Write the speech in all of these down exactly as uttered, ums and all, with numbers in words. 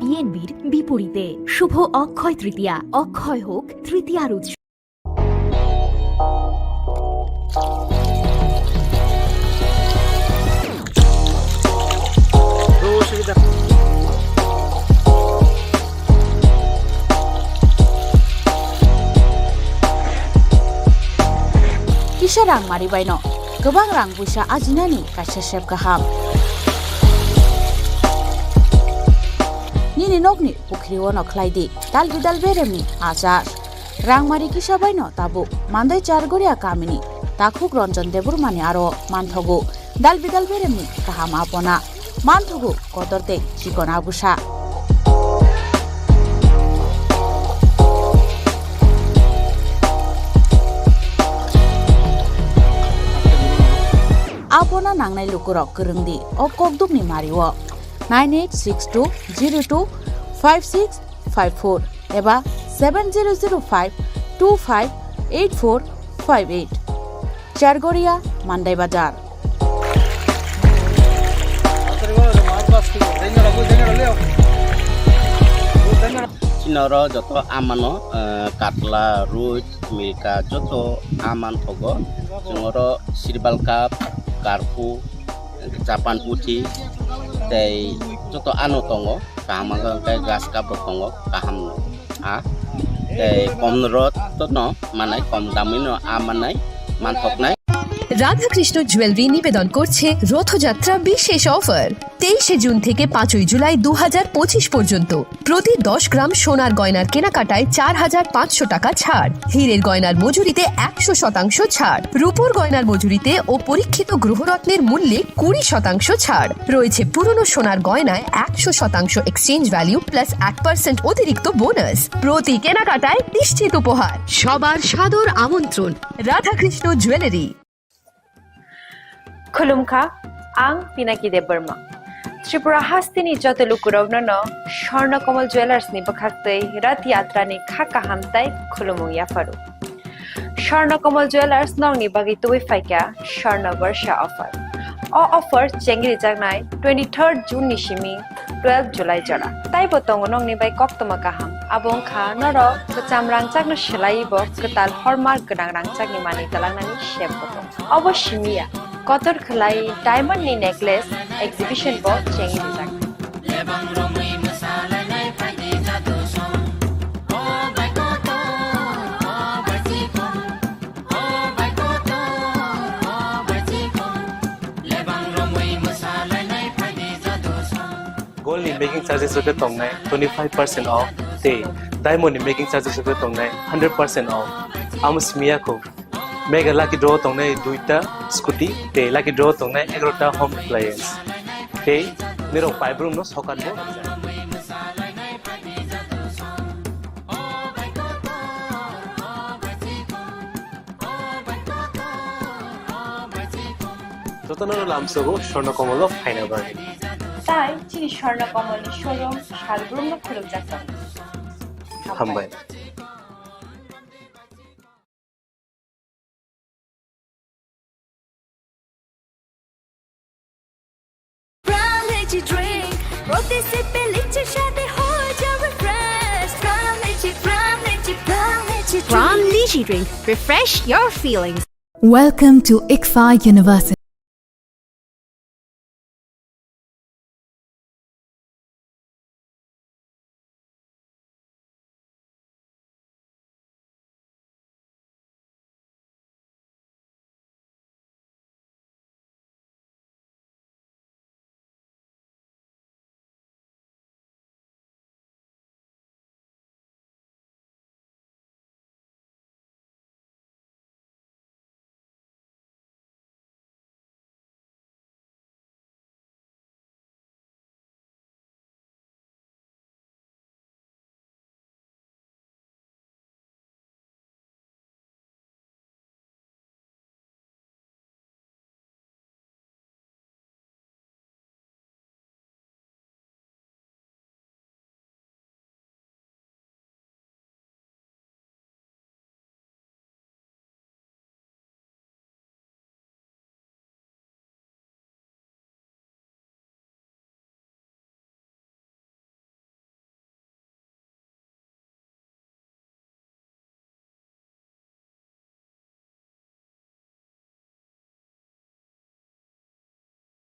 ইএনবির বিপরীতে শুভ অক্ষয় তৃতীয়া, অক্ষয় হোক তৃতীয়ার উৎসব। Kisa rang mari baino kwbang rang buisa ajinani kaisa sep kaham. Nini nokni pukhri ono khlai di dal bidal beremni achar. Rangmari kisa baino tabuk Mandai Chargoria kamini takhuk Ranjan Debbarmani aro manthogo dal bidal beremni kaham apona, manthogo kotor tei chikon abusa. Apona nangnai lukurok kwrwng di o kokdukni mario nine eight six two zero two five six five four eba seven zero zero five two five eight four five eight. Chargoria, Mandai Bazar. Chini oro joto amano, eh, katla, roi, milka joto aman thogo. Chwng oro sirbal cup, karpu, Japan puthi tei joto ano tongo, kaham wngkha hwnkhe grass cup rok tongo, kaham no a tei kom rot no manai, kom damwi no a manai, manthoknai. Radhakrishna jewellery নিবেদন করছে রথযাত্রা বিশেষ অফার। তেইশে জুন থেকে পাঁচই জুলাই দু হাজার পঁচিশ পর্যন্ত প্রতি দশ গ্রাম সোনার গয়নার কেনাকাটায় চার হাজার পাঁচশো টাকা ছাড়, হীরের গয়নার মজুরিতে একশো শতাংশ ছাড়, রূপোর গয়নার মজুরিতে ও পরীক্ষিত গ্রহরত্নের মূল্যে কুড়ি শতাংশ ছাড় রয়েছে, পুরনো সোনার গয়নায় একশো শতাংশ এক্সচেঞ্জ ভ্যালু প্লাস এক পার্সেন্ট অতিরিক্ত বোনাস। প্রতি কেনাকাটায় নিশ্চিত উপহার। সবার সাদর আমন্ত্রণ Radhakrishna jewellery. Khulumkha, ang Pinaki Debbarma. Tripura hasteni joto lukurokno no Swarna Kamal Jewellers ni bwkhaktwi Rath Yatra ni kha kaham tai khulumung yapharu. Swarna Kamal Jewellers nokni bagwi tubui phaikha Swarna Barsha offer. O offer chengri jaknai twenty-third June ni simi twelve July jora. Taibo tongo nokni bai koktwma kaham. Abo wngkha norok kwcham rangchakno swlaiwi bo kwtal hallmark gwnang rangchakni manwi twlangnani sep bo tongo. Obo simi ya, kotor khwlai diamond ni necklace exhibition bo chengwi rijak. Gold ni making charges rok khe tongnai twenty five percent off tei diamond ni making charges rok khe tongnai hundred percent off. Amo simi ya kho. Mega lucky draw tongnai duita scooty tei lucky draw tongnai egarota home appliance. Tei nirok paibrumno sokat bo rwjak. Jotono lamsogo Swarna Kamal o phaina bagwi. Tai chini Swarna Kamal ni showroom salbrumno khulumjak tongo. Hambai. Brown Lychee Drink, প্রতি সিপে লিচির স্বাদে হয়ে যাও refresh। Brown Lychee, Brown Lychee, Brown Lychee Brown Drink। Lychee Drink, refresh your feelings. Welcome to ICFAI University.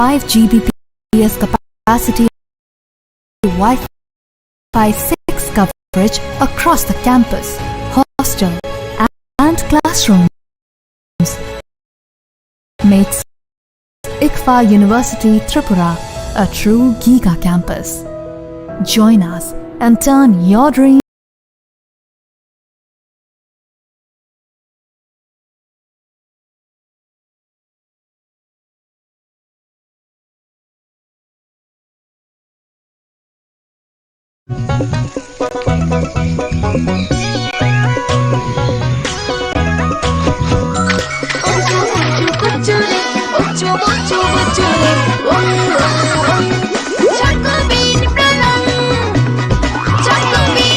five G B P S capacity, Wi-Fi six coverage across the campus, hostel, and classrooms makes ICFAU University Tripura a true giga campus. Join us and turn your dream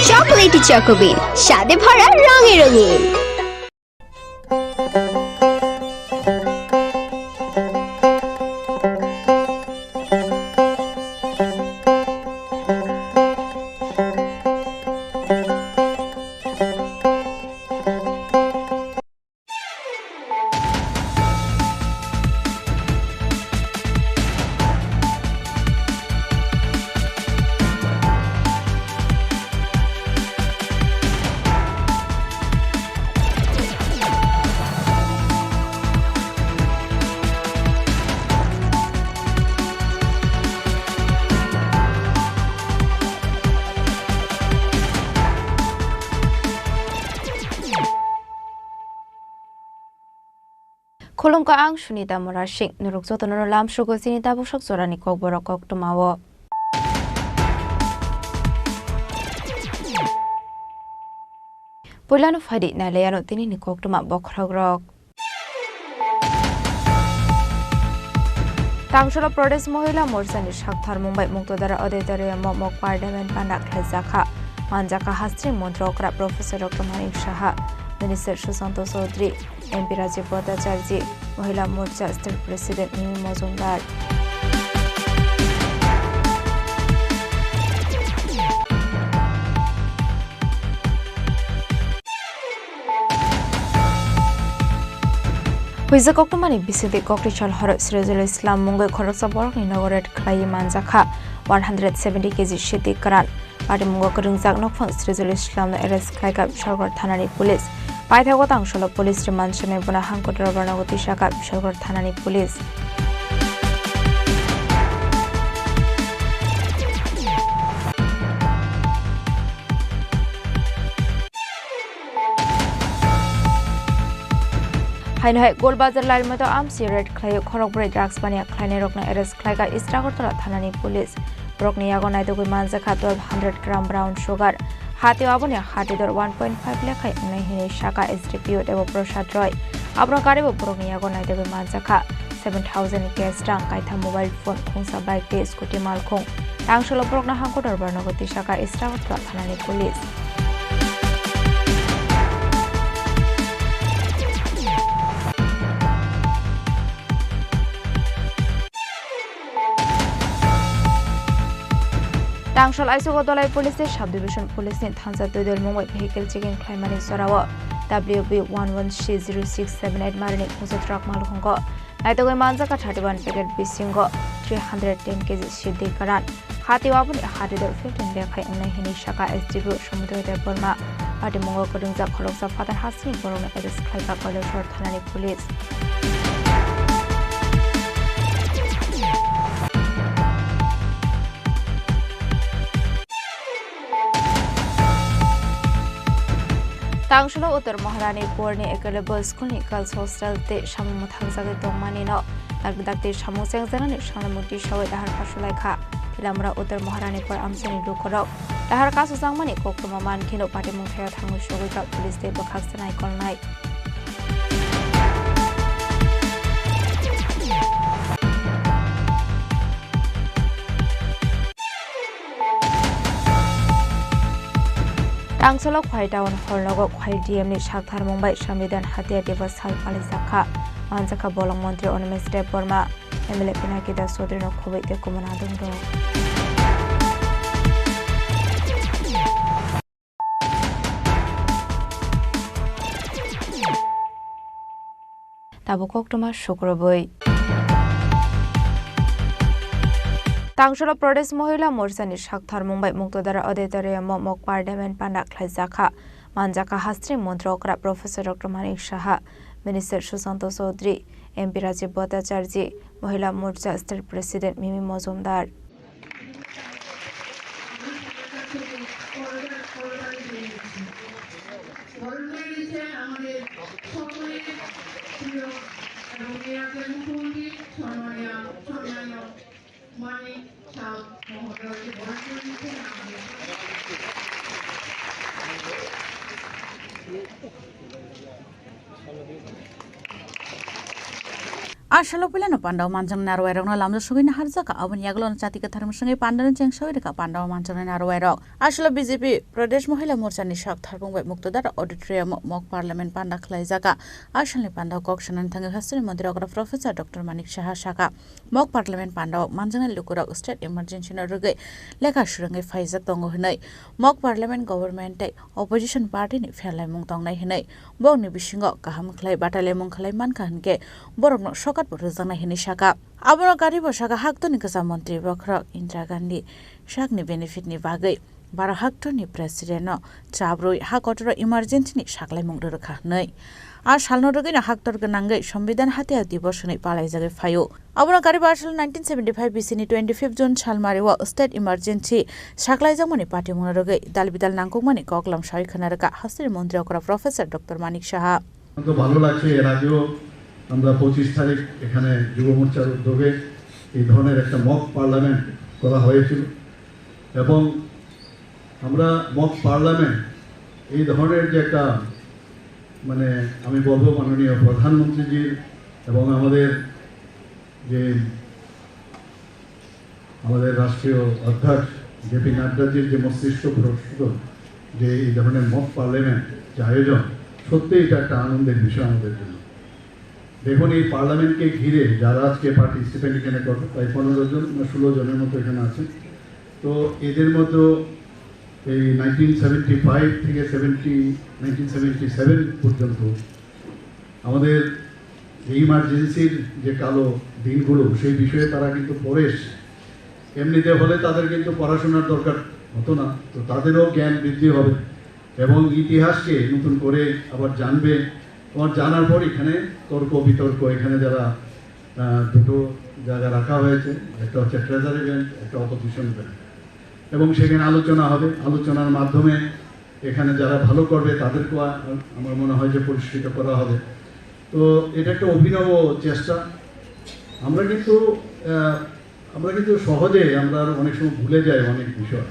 Chocolatey Choco Bean, স্বাদে ভরা রঙে রঙিন। Khulumkha, ang Sunita Murasing. Norok jotono lamsugo chini tabuksak jorani kokborok koktwmao. Puilano phaidi nailaiano tinini koktwma bokhorokrok. Tangsholo Pradesh Mohila Morchani saktharmung bai Muktodara Auditorium-o mock parliament panda khlaijakha. Manjakha hasteni montri okra Professor Doctor Manik Saha, Minister Sushanta Chaudhary, M P Rajiv Bhattacharjee, Mohila Morcha State President Mimi Mojumdar. Huijak koktwmani bisingtwi kokti sal horo Sirajul Islam mungwi khoroksa borokni nogo raid khlaiwi manjakha one hundred seventy K G sidi kwran. Patimungo kwrwngjak nokphang Sirajul Islamno arrest khlaikha Bishalgarh thanani police. Paithago Tangsholo police remand swmwi bono hangko dorbar nogo tisakha Bishalgarh thanani police. Haino hai Golbazar Lailmato amsi raid khlaio khorokbrwi drugs baniya khlainairokno arrest khlaikha East Agartala thanani police. Borokni yago naitugwi manjakha twelve hundred gram brown sugar. Hatio aboni hatidor one point five lakh hai wngnai hinwi sakha S D P O Debo Prasad Roy. Abono karibo borokni yago naitugwi manjakha seven thousand cash rang, kaitha mobile phone, khungsa bike tei scooty malkhung. Tangsholo borokno hangko dorbar nogo tisakha East Agartala thanani police. Tangshol Aisogo Dolai Police tei Sub Division Police ni thansa twi dol mungwi vehicle checking khlaimani jorao W B one one C zero six seven eight marini khungsa truck malkhungo naitugwi manjakha thirty one packet bisingo three hundred ten K G sidi kwran. Hatio aboni hatidor fifteen lakh hai wngnai hinwi sakha S D P O Somudro Debbarma. Patimungo kwrwngjak khoroksa phatar hasteni borokno arrest khlaikha Kailasor thanani police. Tangsholo Uttar Maharani Porni Ekelebo School ni Girls Hostel tei samung mwthangjagwi tongmani no dakti dakti samung chengjaknani sanglaimu tisawi dahar kasulaikha. Tilamura Uttar Maharani Por amchaini lukurok dahar kasujakmani koktwma mankheno patimung thaio thangwi sogwi kha police tei bwkhak sanai kolnai. Tangsholo Khwai Town Hall nogo Khwai D M ni saktharmung bai Sambidan Hatiya Divas sal palijakha. Manjakha bolong montri Animesh Debbarma, M L A Pinaki Das Chaudhary no khobwi tei kumuna adongrok. Tabuk koktwma sukrubwi. Tangsholo Pradesh Mohila Morcha ni saktharmung bai Muktodara Auditorium o mock parliament panda khlaijakha. Manjakha hasteni montri okra Professor Doctor Manik Saha, Minister Sushanta Chaudhary, M P Rajiv Bhattacharjee, Mohila Morcha State President Mimi Mojumdar. A salo puilano pandao manjaknai narwai rokno lamjak sogwi naharjak kha. Aboni yagulo chati kwthar mwswngwi pandano chengsawi rwkha pandao manjaknai narwai rok. A salo B J P Pradesh Mohila Morcha ni sak tharbung bai Muktodar Auditorium o mock parliament panda khlaijak kha. A salni pandao kok sanani thangwi hasteni montri okra Professor Doctor Manik Saha sakha. Mock parliament pandao manjaknai lukurok state emergency no rwgwi lekha swrwngwi phaijak tongo hwnwi mock parliament government tei opposition party ni pherlaimung tongnai hwnwi bokni bisingo kaham khlai batailaimung khlai mankha hwnkhe borokno sokat bo rwjaknai hwnwi sakha. Abono gari bo sakha haktorni kwcham montri bokhorok Indira Gandhi sakni benefit ni bagwi baro haktorni president no chabrwi ha kotor o emergency ni saklaimung rwrwkha hwnwi. A salno rwgwino haktor gwnangwi Sombidhan Hatya Divos hwnwi palaijagwi phaio. Abono kariba asal nineteen seventy-five B C ni twenty-fifth June salmario state emergency saklaijakmani patimungno rwgwi dalbidal nangkukmani koklam sawi khwna rwkha hasteni montri okra Professor Doctor Manik Saha. তো ভালো লাগছে, এর আগেও আমরা পঁচিশ তারিখ এখানে যুব মোর্চার উদ্যোগে এই ধরনের একটা মক পার্লামেন্ট করা হয়েছিল এবং আমরা মক পার্লামেন্ট এই ধরনের যে একটা, মানে, আমি বলবো মাননীয় প্রধানমন্ত্রীজির এবং আমাদের যে আমাদের রাষ্ট্রীয় অধ্যক্ষ জেপি নাড্ডাজির যে মস্তিষ্ক প্রসূত যে এই ধরনের মক পার্লামেন্ট যে আয়োজন, সত্যি এটা একটা আনন্দের বিষয় আমাদের জন্য। দেখুন, এই পার্লামেন্টকে ঘিরে যারা আজকে পার্টিসিপেন্ট এখানে করবে, প্রায় পনেরো জন না ষোলো জনের মতো এখানে আছে। তো এদের মধ্যে এই নাইনটিন সেভেন্টি ফাইভ থেকে সেভেন্টি নাইনটিন সেভেন্টি সেভেন পর্যন্ত আমাদের এই ইমার্জেন্সির যে কালো দিনগুলো, সেই বিষয়ে তারা কিন্তু পড়ে এসছে। এমনিতে হলে তাদের কিন্তু পড়াশোনার দরকার হতো না, তো তাদেরও জ্ঞান বৃদ্ধি হবে এবং ইতিহাসকে নতুন করে আবার জানবে। তোমার জানার পর এখানে তর্ক বিতর্ক, এখানে যারা, আহ, দুটো জায়গা রাখা হয়েছে, একটা হচ্ছে ট্রেজারি বেঞ্চ, একটা অপোজিশন বেঞ্চ, এবং সেখানে আলোচনা হবে। আলোচনার মাধ্যমে এখানে যারা ভালো করবে তাদেরকেও আ-, আমার মনে হয় যে পুরস্কৃত করা হবে। তো এটা একটা অভিনব চেষ্টা। আমরা কিন্তু, আহ, আমরা কিন্তু সহজে আমরা অনেক সময় ভুলে যাই অনেক বিষয়।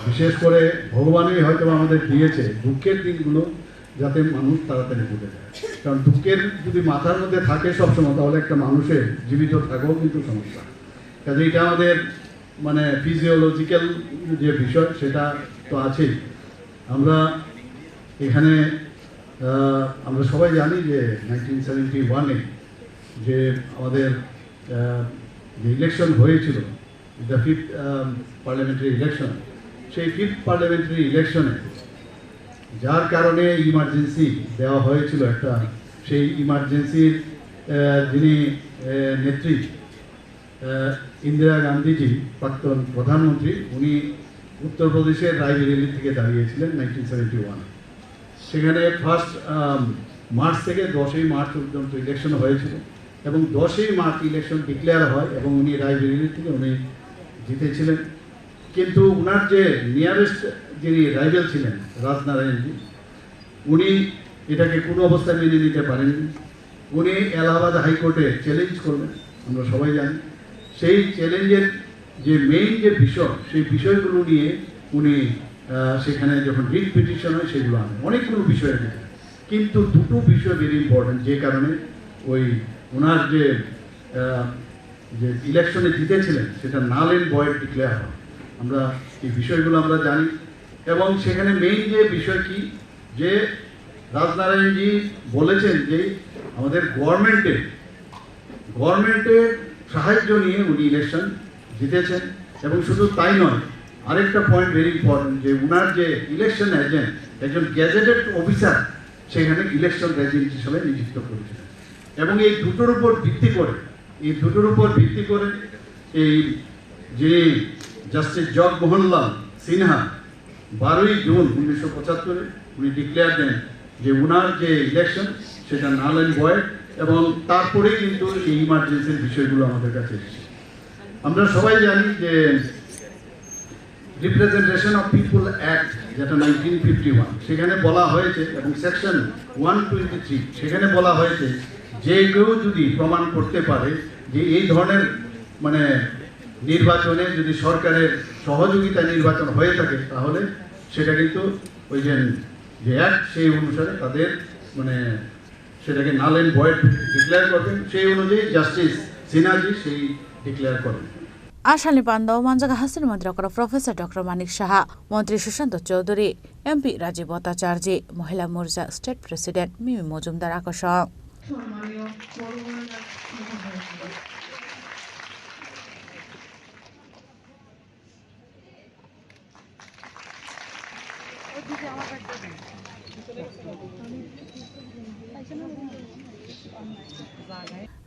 বিশেষ করে ভগবানই হয়তো আমাদের দিয়েছে দুঃখের দিনগুলো যাতে মানুষ তাড়াতাড়ি ভুলে যায়। কারণ দুঃখের যদি মাথার মধ্যে থাকে সবসময়, তাহলে একটা মানুষের জীবিত থাকাও কিন্তু সমস্যা। কাজে এটা আমাদের, মানে, ফিজিওলজিক্যাল যে বিষয়, সেটা তো আছেই। আমরা এখানে, আহ, আমরা সবাই জানি যে নাইনটিন সেভেন্টি ওয়ানে যে আমাদের, আহ, যে ইলেকশন হয়েছিল, দ্য ফিফথ পার্লামেন্টারি ইলেকশন, সেই ফিফথ পার্লামেন্টারি ইলেকশনে যার কারণে ইমার্জেন্সি দেওয়া হয়েছিল একটা, সেই ইমার্জেন্সির, আহ, যিনি, আহ, নেত্রী, আহ, ইন্দিরা গান্ধীজি, প্রাক্তন প্রধানমন্ত্রী, উনি উত্তরপ্রদেশের রায়বেরেলি থেকে দাঁড়িয়েছিলেন নাইনটিন সেভেন্টি ওয়ানে। সেখানে ফার্স্ট, আম, মার্চ থেকে দশই মার্চ পর্যন্ত ইলেকশন হয়েছিল এবং দশই মার্চ ইলেকশন ডিক্লেয়ার হয় এবং উনি রায়বেরেলি থেকে উনি জিতেছিলেন। কিন্তু উনার যে নিয়ারেস্ট যিনি রাইভেল ছিলেন, রাজনারায়ণজি, উনি এটাকে কোনো অবস্থায় মেনে নিতে পারেননি। উনি এলাহাবাদ হাইকোর্টে চ্যালেঞ্জ করলেন, আমরা সবাই জানি। সেই চ্যালেঞ্জের যে মেইন যে বিষয়, সেই বিষয়গুলো নিয়ে উনি, আহ, সেখানে যখন রিট পিটিশন হয়, সেগুলো আনেন, অনেকগুলো বিষয়ের ভিতরে। কিন্তু দুটো বিষয় ভেরি ইম্পর্টেন্ট, যে কারণে ওই ওনার যে, আহ, যে ইলেকশনে জিতেছিলেন, সেটা নাল অ্যান্ড ভয়েড ডিক্লেয়ার হয়। আমরা এই বিষয়গুলো আমরা জানি। এবং সেখানে মেইন যে বিষয় কি, যে রাজনারায়ণজি বলেছেন যে আমাদের গভর্নমেন্টের, গভর্নমেন্টের সাহায্য নিয়ে উনি ইলেকশন জিতেছেন। এবং শুধু তাই নয়, আরেকটা পয়েন্ট ভেরি ইম্পর্টেন্ট, যে উনার যে ইলেকশন এজেন্ট, একজন গেজেটেড অফিসার সেখানে ইলেকশন এজেন্ট হিসেবে নিযুক্ত করেছিলেন। এবং এই দুটোর উপর ভিত্তি করে, এই দুটোর উপর ভিত্তি করে এই যিনি জাস্টিস জগমোহনলাল সিনহা বারোই জুন উনিশশো পঁচাত্তরে উনি ডিক্লেয়ার দেন যে ওনার যে ইলেকশন সেটা নাল অ্যান্ড ভয়েড, এবং তারপরেই কিন্তু এই ইমার্জেন্সির বিষয়গুলো আমাদের কাছে এসেছে। আমরা সবাই জানি যে রিপ্রেজেন্টেশন অফ পিপল অ্যাক্ট, যেটা নাইনটিন ফিফটি ওয়ান, সেখানে বলা হয়েছে, এবং সেকশন ওয়ান টোয়েন্টি থ্রি, সেখানে বলা হয়েছে যে কেউ যদি প্রমাণ করতে পারে যে এই ধরনের, মানে, নির্বাচনে যদি সরকারের সহযোগিতা নির্বাচন হয়ে থাকে, তাহলে সেটা কিন্তু ওই যে, যে অ্যাক্ট, সেই অনুসারে তাদের, মানে, সেটাকে নাল অ্যান্ড ভয়েড ডিক্লেয়ার করবেন। সেই অনুযায়ী জাস্টিস সিনহাজি সেই ডিক্লেয়ার করেন। Asalni panda o manjaga hasteni montri okra Professor Doctor Manik Saha, Montri Sushanta Chowdhury, M P Rajiv Bhattacharjee, Mohila Morcha State President Mimi Mojumdar akosong.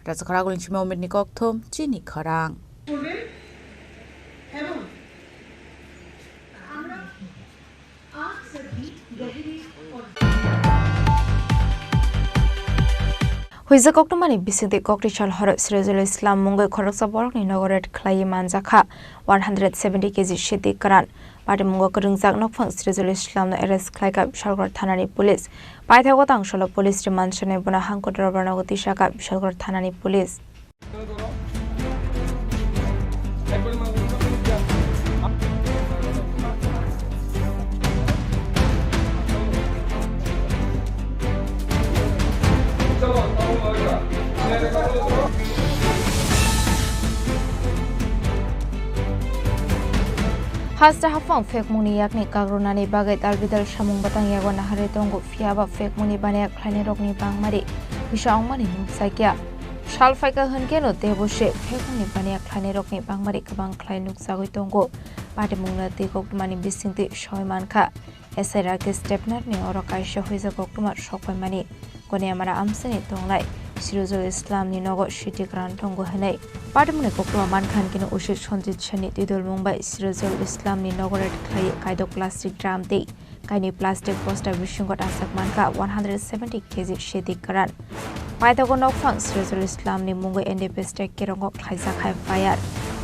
Rajakhara Gulin Sima Umit ni kokthum chini khorang. Huijak koktwmani bisingtwi kokti sal horo Sirajul Islam mungwi khoroksa borokni nogo raid khlaiwi manjakha one hundred seventy K G sidi kwran. Patimungo kwrwngjak nokphang Sirajul Islamno arrest khlaikha Bishalgarh thanani police. Paithago tang salo police remand sanai bono hangkot robarnogo tisakha Bishalgarh thanani police. Haste haphang phekmungni yakni kagrunani bagwi dalbidal samung bwtang yago naharwi tongo, phiya ba phekmungni baniya khlainairokni bangmari kisa wngmani nukjakya. Sal phaikha hwnkhe no teibo se phekmungni baniya khlainairokni bangmari kwbang khlai nukjagwi tongo. Patimungno twi koktwmani bisingtwi soi mankha. S I Rakesh Debnath ni oro kaisa huijak koktwma sokpaimani Goniamara amchaini tongnai Sirojul Islam ni nogo sidi kwran tongo hwnwi. Patimungni koktwma mankha hwnkhe no usik Sanjit Sen ni twidulmung bai Sirojul Islam ni nogo raid khlaiwi kaidok plastic drum tei kainwi plastic bosta bisingo tangjak mankha one hundred seventy K G sidi kwran. Paithago nokphang Sirojul Islam ni mungwi N D P S tei kerongo khlaijak hai F I R.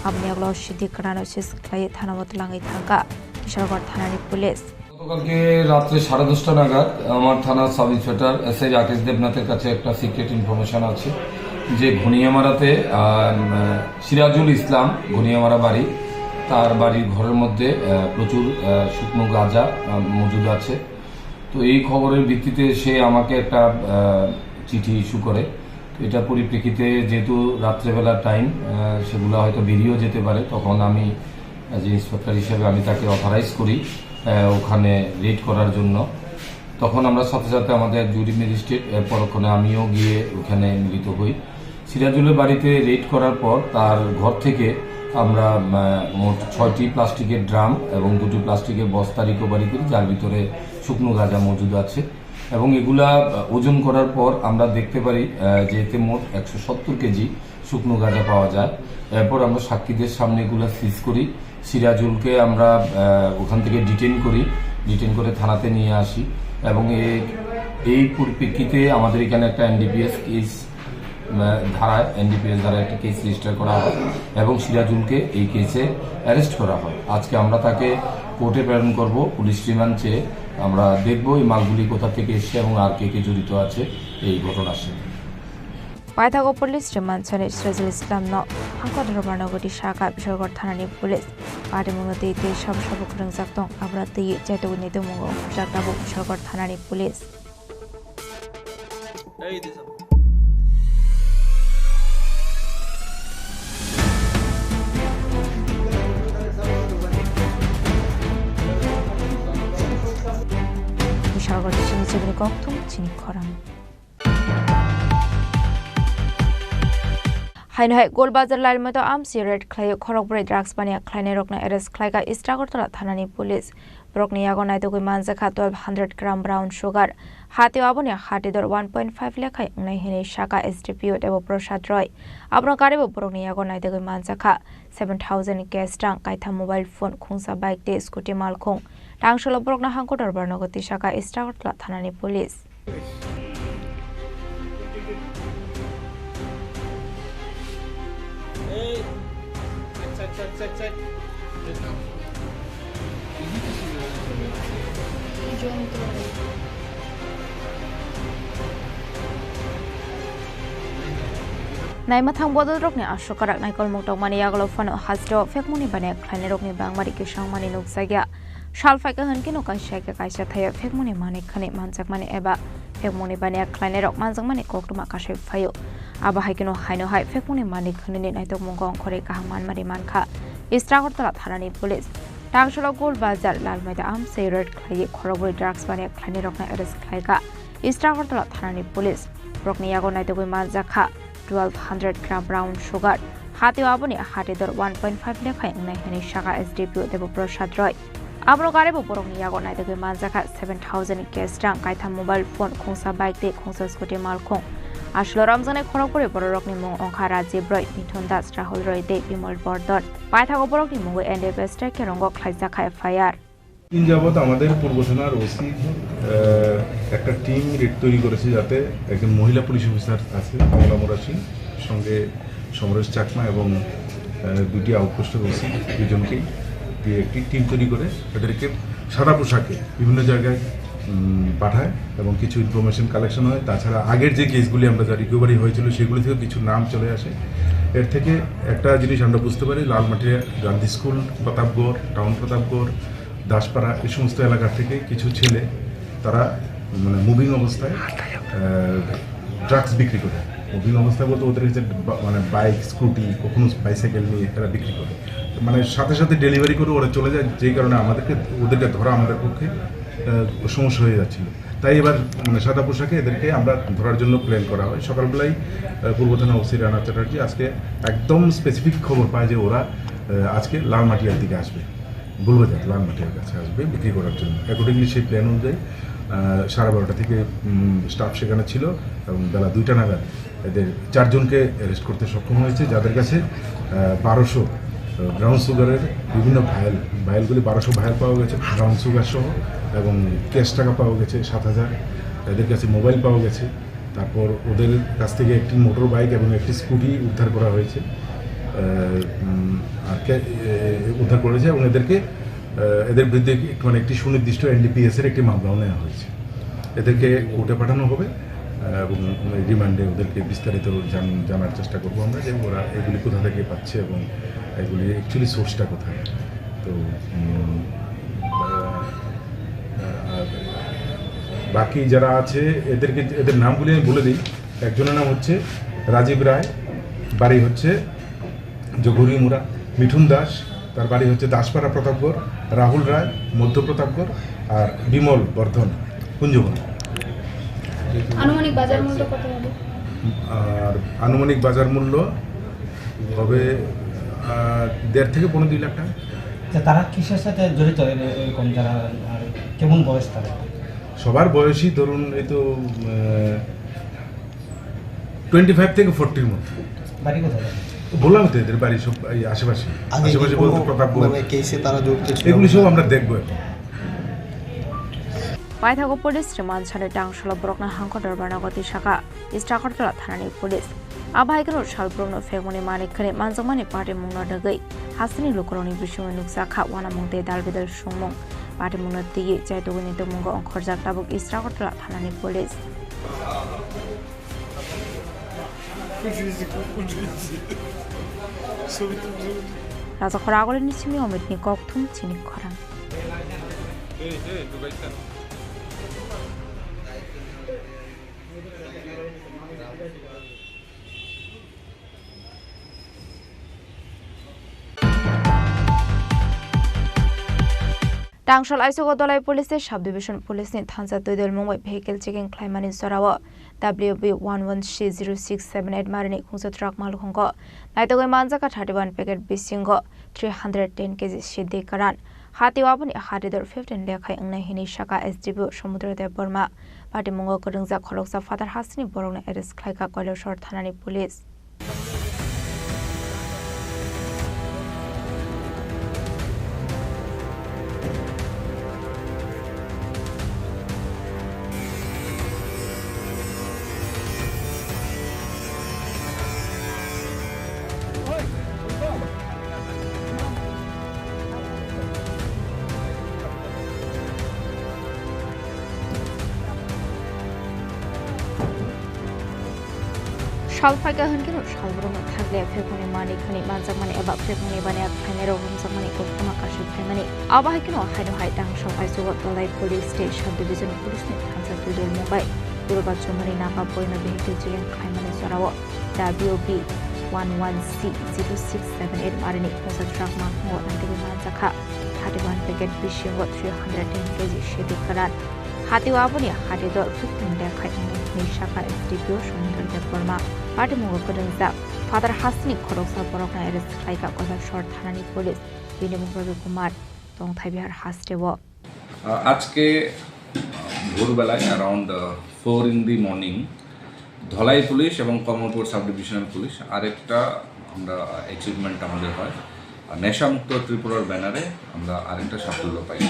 Aboni yagulo sidi kwrano seize khlaiwi thanao twlangwi thangkha Kishalgarh thanani police. গতকালকে রাত্রে সাড়ে দশটা নাগাদ আমার থানার sub inspector S I Rakesh দেবনাথের কাছে একটা সিক্রেট ইনফরমেশন আছে যে ঘনিয়ামারাতে, আহ, সিরাজুল ইসলাম, ঘনিয়ামারা বাড়ি, তার বাড়ির ঘরের মধ্যে, আহ, প্রচুর, আহ, শুকনো গাঁজা, আহ, মজুদ আছে। তো এই খবরের ভিত্তিতে সে আমাকে একটা, আহ, চিঠি ইস্যু করে। তো এটার পরিপ্রেক্ষিতে যেহেতু রাত্রেবেলা টাইম, আহ, সেগুলা হয়তো বেরিয়েও যেতে পারে, তখন আমি অ্যাজ এ ইন্সপেক্টর হিসেবে আমি তাকে অথরাইজ করি, আহ, ওখানে রেড করার জন্য। তখন আমরা সাথে সাথে আমাদের জুরি ম্যাজিস্ট্রেট, এর পরক্ষণে আমিও গিয়ে ওখানে মিলিত হই। সিরাজুলের বাড়িতে রেড করার পর তার ঘর থেকে আমরা, আহ, মোট ছয়টি প্লাস্টিকের ড্রাম এবং দুটি প্লাস্টিকের বস্তা রিকভারি করি, যার ভিতরে শুকনো গাঁজা মজুদ আছে। এবং এগুলা, আহ, ওজন করার পর আমরা দেখতে পারি, আহ, যে এতে মোট একশো সত্তর কেজি শুকনো গাঁজা পাওয়া যায়। এরপর আমরা সাক্ষীদের সামনে এগুলা সিজ করি। সিরাজুলকে আমরা, আহ, ওখান থেকে ডিটেইন করি, ডিটেইন করে থানাতে নিয়ে আসি। এবং এ-, এই পরিপ্রেক্ষিতে আমাদের এখানে একটা N D P S case, আহ, ধারায়, এন ডি পি এস ধারায় একটা কেস রেজিস্টার করা হয় এবং সিরাজুলকে এই কেসে অ্যারেস্ট করা হয়। আজকে আমরা তাকে কোর্টে প্রেরণ করব, পুলিশ রিমান্ড চেয়ে আমরা দেখব এই মালগুলি কোথা থেকে এসছে এবং আর কে কে জড়িত আছে এই ঘটনার সাথে। Paithago police remand sani Sirajul Islam no hangkot robarno goti saka Bishalgarh thanani police. Patimungno twi twi sabo sabo kwrwngjak tong, abra twi chaitugni tongmungo hupjak tabuk Bishalgarh thanani police. Bishalgarh chini chibini kokthum chini khorang. Haino hai Golbazar Lalmoito amsi raid khlaiwi khorokbrwi drugs baniya khlainairokno arrest khlaikha East Agartala thanani police. Borokni yago naitugwi manjakha twelve hundred gram brown sugar. Hatio aboni hati dor one point five lekhai wngnai hwnwi sakha S D P O Debo Prasad Roy. Abono karibo borokni yago naitugwi manjakha seven thousand cash rang, kaitham mobile phone, khungsa bike tei scooty malkhung. Tangsolo borokno hangko dorbar nogo tisakha East Agartala thanani police. Naimathang bodolrokni aswk kwrak naikolmung tongmani yagulo phano hasteo phekmungni baniya khlainairokni bangmari kwsangmani nukjakya. Sal phaikha hwnkhe no kaisa khe kaisa thaio phekmungni manwi khwnwi manjakmani eba phekmungni baniya khlainairok manjakmani koktwma kasai phaio. Abo hai kheno haino hai phekmungni manwi khwnwini naitokmungo ongkhorwi kaham manmani mankha East Agartala thanani police. Tangsolo Gul Bazar, Lalmaida amchai raid khlaiwi khorokbrwi drugs baniya khlainairokno arrest khlaikha East Agartala thanani police. Borokni yago naitugwi manjakha twelve hundred gram brown sugar. Hatio aboni hati dor one point five lekhai wngnai hwnwi sakha S D P O Debo Prasad Roy. Abono karibo borokni yago naitugwi manjakha seven thousand cash rang, kaitham mobile phone, khungsa bike tei khungsa scooty malkhung. Aswlo romjaknai khorokbrwi bororokni mung wngkha Rajiv Roy, Mithun Das, Rahul Roy tei Bimal Bordon. Paithago borokni mungwi N D P S track khe rongo khlaijakha F I R. দিন যাবত আমাদের পূর্ব থানার ওসি একটা টিম তৈরি করেছে, যাতে একজন মহিলা পুলিশ অফিসার আছে কমলা মোরাসি, সঙ্গে সমরেশ চাকমা এবং আহ, দুটি আউটপোস্টের ওসি দুজনকেই দিয়ে একটি টিম তৈরি করে তাদেরকে সাদা পোশাকে বিভিন্ন জায়গায় উম, পাঠায় এবং কিছু ইনফরমেশন কালেকশন হয়। তাছাড়া আগের যে কেসগুলি আমরা যা রিকভারি হয়েছিল, সেগুলি থেকে কিছু নাম চলে আসে। এর থেকে একটা জিনিস আমরা বুঝতে পারি, লালমাটিয়া, গান্ধী স্কুল, প্রতাপগড়, টাউন প্রতাপগড়, দাসপাড়া, এই সমস্ত এলাকা থেকে কিছু ছেলে তারা মানে মুভিং অবস্থায় ড্রাগস বিক্রি করে। মুভিং অবস্থায় বলতে ওদের কাছে বা- মানে বাইক, স্কুটি, কখনো বাইসাইকেল নিয়ে তারা বিক্রি করে। মানে সাথে সাথে ডেলিভারি করে ওরা চলে যায়, যেই কারণে আমাদেরকে, ওদেরকে ধরা আমাদের পক্ষে আহ, সমস্যা হয়ে যাচ্ছিল। তাই এবার মানে সাদা পোশাকে এদেরকে আমরা ধরার জন্য প্ল্যান করা হয়। সকালবেলায় আহ, পূর্ব থানা ওসি রানা চ্যাটার্জি আজকে একদম স্পেসিফিক খবর পায় যে ওরা আহ, আজকে লালমাটিয়ার দিকে আসবে, বুলবাজার লালমাটিয়ার কাছে আসবে বিক্রি করার জন্য। অ্যাকর্ডিংলি সেই প্ল্যান অনুযায়ী আহ, সাড়ে বারোটা থেকে উম, স্টাফ সেখানে ছিল এবং বেলা দুইটা নাগাদ এদের চারজনকে অ্যারেস্ট করতে সক্ষম হয়েছে, যাদের কাছে আহ, বারোশো ব্রাউন সুগারের বিভিন্ন ভায়েল, ভায়েলগুলি বারোশো ভায়েল পাওয়া গেছে ব্রাউন সুগার সহ, এবং ক্যাশ টাকা পাওয়া গেছে সাত হাজার। এদের কাছে মোবাইল পাওয়া গেছে। তারপর ওদের কাছ থেকে একটি মোটর বাইক এবং একটি স্কুটি উদ্ধার করা হয়েছে। আহ, উম, আর কে- এ- উদ্ধার করা হয়েছে এবং এদেরকে আহ, এদের বিরুদ্ধে একটি মানে একটি সুনির্দিষ্ট এনডিপিএস এর একটি মামলাও নেওয়া হয়েছে। এদেরকে কোর্টে পাঠানো হবে আহ, এবং রিমান্ডে ওদেরকে বিস্তারিত জান- জানার চেষ্টা করবো আমরা যে ওরা এগুলি কোথা থেকে পাচ্ছে এবং এগুলি অ্যাকচুয়ালি সোর্সটা কোথায়। তো উম, আহ, আর বাকি যারা আছে এদেরকে, এদের নামগুলি আমি বলে দিই। একজনের নাম হচ্ছে রাজীব রায়, বাড়ি হচ্ছে জগুরিমুড়া। মিঠুন দাস, তার বাড়ি হচ্ছে দাসপাড়া প্রতাপগড়। রাহুল রায়, মধ্য প্রতাপগড়। আর বিমল বর্ধন, কুঞ্জবন। আনুমানিক বাজার মূল্য কত হবে? আর আনুমানিক বাজার মূল্য হবে আহ, দেড় থেকে পৌনে দুই লাখ টাকা। তা তারা কিসের সাথে জড়িত এর- এরকম যারা, আর কেমন বয়স তারা? সবার বয়সই ধরুন এই তো টোয়েন্টি ফাইভ থেকে ফোরটির মধ্যে। বাড়ি কোথায়? বললাম তো এদের বাড়ি সব এই আশেপাশে। আগে কি আশেপাশে কোনো বলতে প্রতাপগড়। মানে কেসে তারা জড়িত ছিল? এগুলি সব আমরা দেখবো এখন। Paithago police remand sani tangsolo borokno hangko dorbarno goti saka East Agartala thanani police. Abo hai kheno sal borokno phekmani manik khani manjakmani patimungno nugwi hasteni lukurokni bisingni nukjakha uanamung tei dalbidal songmung. Patimungno twiwi chaitugwini tongmungo ongkhorjak tabuk East Agartala thanani police. Rajakhor Agulini simi Omitni kokthum chini khorang. Tangsol Aisogo Dolai Police tei Sub Division Police ni thansa twi dol mungbai vehicle checking khlaimani jorao W B one one C zero six seven eight marini khungsa truck malkhungo naitugwi manjakha thirty one packet bisingo three hundred ten K G siddi karan, Hati o aboni hati dor fifteen lekhai wngnai hinwi sakha S D P O Samudra Debbarma. Patimungo kwrwngjak khoroksa phatar hasteni borokno arrest khlaikha Kailasor thanani police. Sal phaikha hwnkhe no sal borokno thakliya phekmani manwi khwnwi manjakmani eba phekmani baniya khlainairok romjakmani koktwma kasui phaimani. Abo hai kheno haino hai tangsa aichugo Dhalai Police tei Sub Division Police ni thansa twidulmung bai Durga Chumani namba boino vehicle chilling khlaimani jorao W B one one C zero six seven eight marini pusa truck mangkhungo naitugwi manjakha. Thirty-one packet bisingo three hundred ten K G sete kwran. Hati o aboni hati dor fifteen lekhai wngnai hinwi sakha S D P O Samudra Debbarma. Patimungo kwrwngjak phatar hasteni khoroksa borokno arrest khlaikha Kailasor thanani police. Bini mung Ravi Kumar, Tongthai Bihar hasteo. আহ, আজকে, আহ, ভোরবেলায় around, আহ, four in the morning Dhalai police এবং Kamalpur sub divisional police আরেকটা আমরা অ্যাচিভমেন্ট আমাদের হয়। আর নেশামুক্ত ত্রিপুরার ব্যানারে আমরা আরেকটা সাফল্য পাই।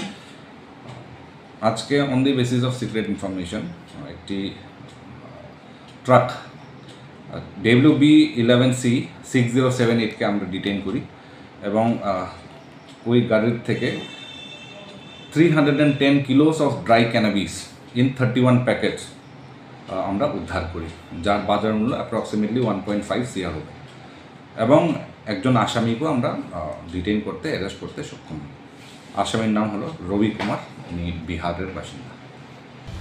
আজকে on the basis of secret information একটি, আহ, ট্রাক, আহ, W B eleven C six zero seven eight কে আমরা ডিটেইন করি এবং, আহ, ওই গাড়ির থেকে three hundred and ten kilos of dry cannabis in thirty-one packets, আহ, আমরা উদ্ধার করি, যার বাজার মূল্য approximately one point five CR হবে। এবং একজন আসামিকেও আমরা, আহ, ডিটেইন করতে, অ্যারেস্ট করতে সক্ষম হই। আসামির নাম হলো রবি কুমার, উনি বিহারের বাসিন্দা।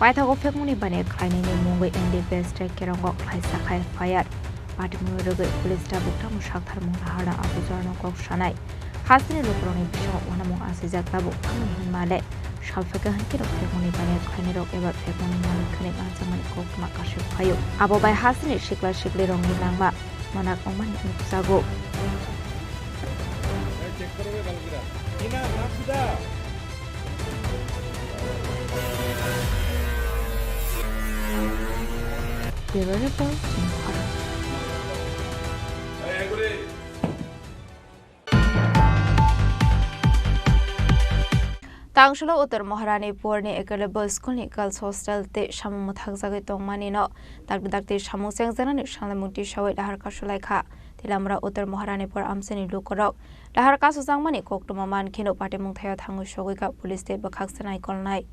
Paithago phekmani bani khlainani mungwi N D P S tei Kerongo khlaisa khai F I R. Patimung rwgwi police tabuk tamo sakthar mung nahara abo jorano kok sanai. Hasteni lukurokni bisingo uanamung asijak tabuk tamo hinmale. Salphakhe hwnkhe rok phekmani bani khlainairok eba phekmani malik khwnwi manjakmani koktwma kasui phaio. Abo bai hasteni sikla siklirokni langma manak wngmani nukjago. Bureau Report, Chini Khorang. Tangsolo Uttar Maharanipurni Ekelebo Schoolni Girls Hostel tei samung mwthakjagwi tongmanino dakti dakti samung chengjaknani sanlaimung tisawi lahar kasulaikha. Tilamra Uttar Maharanipur amchaini lukurok lahar kasujakmani koktwma mankheno patimung thaio thangwi sogwikha police tei bwkhak se naikolnai.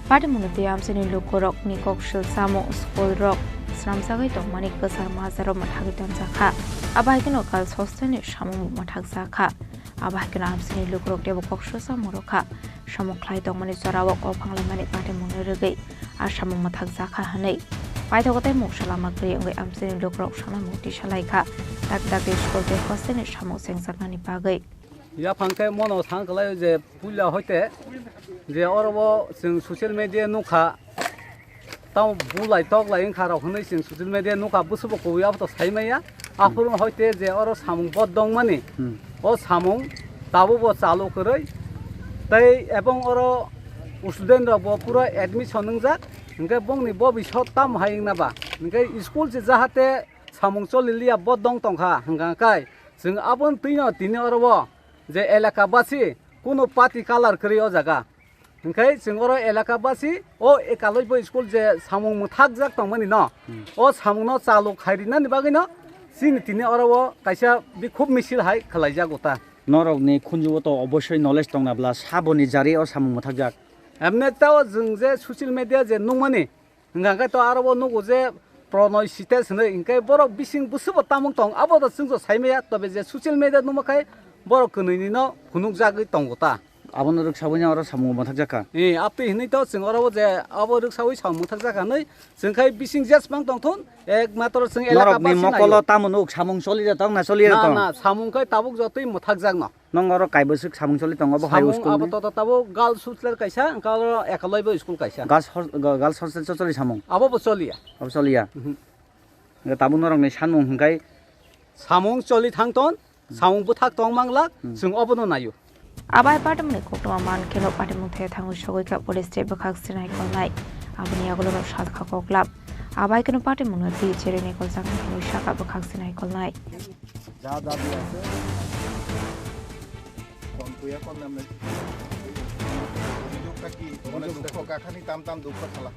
Patimungni twi amchaini lukurokni kok swlsamung, school rok swnamjagwi tongmani kwchar majaro mwthagwi tonjakha. Abo hai kheno girls hostel ni samung mwthakjakha. Abo hai kheno amchaini lukurok teibo kok swlsamung rwkha. Samung khlai tongmani jorao kok phanglaimani patimungno rwgwi a samung mwthakjakha hwnwi paithago tei mungsa lama kwrwi wngwi amchaini lukurok sanamung tisalaikha. Dakti dakti school tei hostel ni samung chengjaknani bagwi. Yaphang khe mono thang kwlaio je puila hoite je oro bo chwng social media nukha, tamo bulai toklai wngkha rok hwnwi chwng social media nukha, bwswkbo kubui aboto sai maya. Aphuru hoite je oro samung bodongmani, Hmm. o samung tabukbo chalu kwrwi tei ebong oro student rokbo pura admission wngjak, hwnkhe bongni bobisot tamo hai wngna ba, hwnkhe school se jahate samung choli liya bodong tongkha hwnkha kai chwng aboni twino tini oro o je elaka basi kunu party colour kwrwi o jaga. Hwnkhe chwng oro elaka basi o ekalaibo school je samung mwthakjak tongmani no, Hmm. o samungno chalu khai rinani bagwino chini tini oro o kaisa bikhub misil hai khlaijago ta. Norokni khunjugo to obosoi knowledge tongna bla saboni jari o samung mwthakjak. Emne tao chwng je social media je nukmani, Hwnkha khe to aro bo nugo je Pronoy Site hwnwi, hwnkhe borok bising bwswkbo tamung tong, abo to chwngso sai maya, tobe je social media nukma khai borok kwnwini no phunukjagwi tongo ta. Abono rwksawi no oro samung mwthakjak kha. Eh, aptwi hinwi to chwng oro o je abo rwksawi samung mwthakjak kha hinwi chwng khai bising jesmang tongthun, ekmatro chwng elaka norokni basi mokolo naio. Tamo nuk samung choli de tong na choli de tong? Na, na, samung khai tabuk jotwi mwthakjak no. Nong oro kaibwswk samung choli tongo bo hai school ni? Samung abo to, to tabuk girls hostel kaisa, wngkha oro ekalaibo school kaisa. Girls hos-, ga-, girls hostel cho choli samung? Abo bo choliya. Abo choliya? Mhm. Hwnkhe tabuk norokni sanmung hwnkhe? Samung choli thangton, samung bwthak tong manglak, hmm, chwng obono naio. Abai patimungni koktwma man kheno patimung thaya thangwi sogwi kha police tei bwkhak sinai kolnai. Aboni yagulo no sal kha koklam. Abai kheno patimungno twi cherwi nai koljaknai hinwi sakha bwkhak sinai kolnai. যা দাবি আছে, কম তুই এখন নামে অভিযোগটা কি? মানে দুঃখ কাখানি টাম টাম দুঃখ খেলা।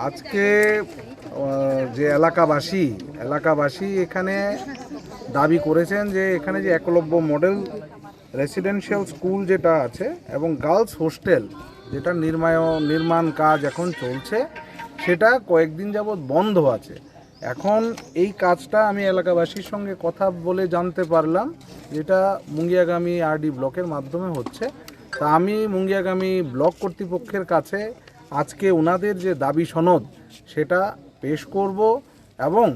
আজকে, আহ, যে এলাকাবাসী, এলাকাবাসী এখানে দাবি করেছেন যে এখানে যে একলব্য মডেল রেসিডেন্সিয়াল স্কুল যেটা আছে এবং গার্লস হোস্টেল যেটা নির্মায়-, নির্মাণ কাজ এখন চলছে, সেটা কয়েকদিন যাবৎ বন্ধ আছে। এখন এই কাজটা আমি এলাকাবাসীর সঙ্গে কথা বলে জানতে পারলাম, যেটা মুঙ্গিয়াগামী আরডি ব্লকের মাধ্যমে হচ্ছে। তা আমি মুঙ্গিয়াগামী ব্লক কর্তৃপক্ষের কাছে আজকে ওনাদের যে দাবি সনদ, সেটা পেশ করব এবং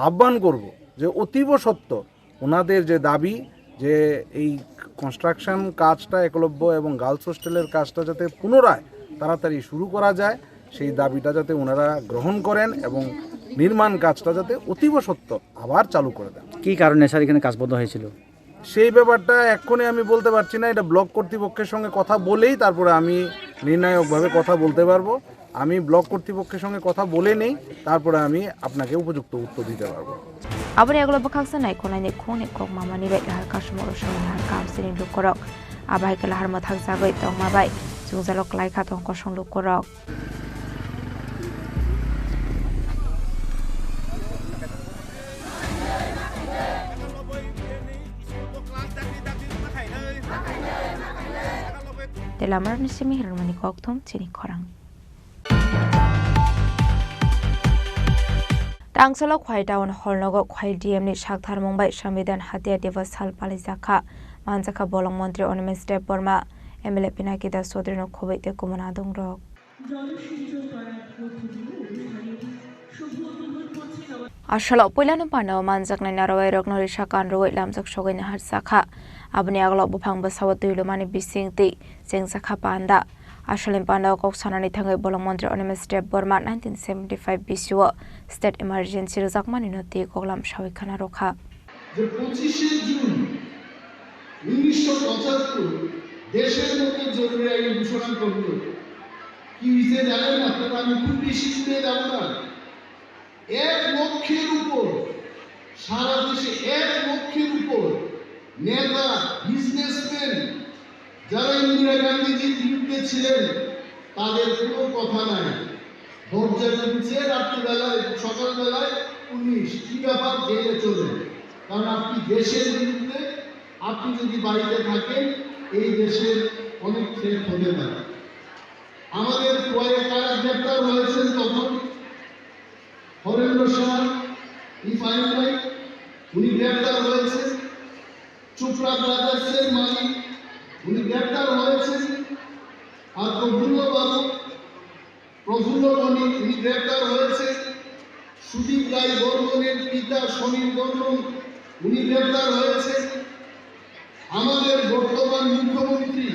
আহ্বান করব যে অতীব সত্বর ওনাদের যে দাবি, যে এই কনস্ট্রাকশন কাজটা, একলব্য এবং গার্লস হোস্টেলের কাজটা যাতে পুনরায় তাড়াতাড়ি শুরু করা যায়, সেই দাবিটা যাতে ওনারা গ্রহণ করেন এবং নির্মাণ কাজটা যাতে অতীব সত্বর আবার চালু করে দেন। কি কারণে স্যার এখানে কাজ বন্ধ হয়েছিল? সেই ব্যাপারটা এক্ষুনি আমি বলতে পারছি না, এটা ব্লক কর্তৃপক্ষের সঙ্গে কথা বলেই তারপরে আমি নির্ণায়কভাবে কথা বলতে পারবো। আমি ব্লক কর্তৃপক্ষের সঙ্গে কথা বলে নেই, তারপরে আমি আপনাকে উপযুক্ত উত্তর দিতে পারবো। Aboni yagulo bwkhaksa naikolnaini khungni kok mamani bai lahar kasumoro songni lahar kamsini lukorok. Abo hai khe lahar mwthakjagwi tongma bai chwngjalo kwlai kha tong kosong lukorok. Tei lamarokni simi hirmani kokthum chini khorang. Tangsalo Khwai Town Hall nogo Khwai D M ni saktharmung bai Sambidan Hatia Diwas sal palaijak kha. Manjakha bolong montri Animesh Debbarma, M L A Pinaki Das Chaudhary no khobwi tei kumuna adongrok. Asalo puilano pandao manjaknai narwai rokno risa kan rwui lamjak sogwi naharjakha. Aboni agalo buphang bwsao twi lumani bising twi chengjakha panda. Asalni pandao kok sanani thangwi bolong montri Animesh Debbarma nineteen seventy five bisio state emergency rwjakmani no twi koklam sawi khana rwkha. যে পঁচিশে জুন উনিশশো পঁচাত্তর দেশের মধ্যে জরুরি আইন ঘোষণা করল। কি হয়েছে জানেন আপনারা? আমি খুব বেশি দূরে যাব না। এক লক্ষের উপর, সারা দেশে এক লক্ষের উপর নেতা, বিজনেসম্যান, যারা ইন্দিরা গান্ধীজির বিরুদ্ধে ছিলেন, তাদের কোনো কথা নাই। দরজা খুলছে রাত্রিবেলায়, সকালবেলায় পুলিশ, কি ব্যাপার, জেলে চলে। কারণ আপনি দেশের বিরুদ্ধে, আপনি যদি বাড়িতে থাকেন, এই দেশের অনেক থ্রেট হতে পারে। আমাদের কয়েক তারা গ্রেপ্তার হয়েছেন তখন। হরেন্দ্র শাহ, রিফাইন ভাই, উনি গ্রেপ্তার হয়েছেন। চোপড়া ব্রাদার্সের মালিক, উনি গ্রেপ্তার হয়েছেন। আর প্রফুল্ল বাবু, প্রফুল্ল বণিক, উনি গ্রেপ্তার হয়েছেন। সুদীপ রায় বর্মনের পিতা সমীর বর্মন, উনি গ্রেপ্তার হয়েছেন। আমাদের বর্তমান মুখ্যমন্ত্রী,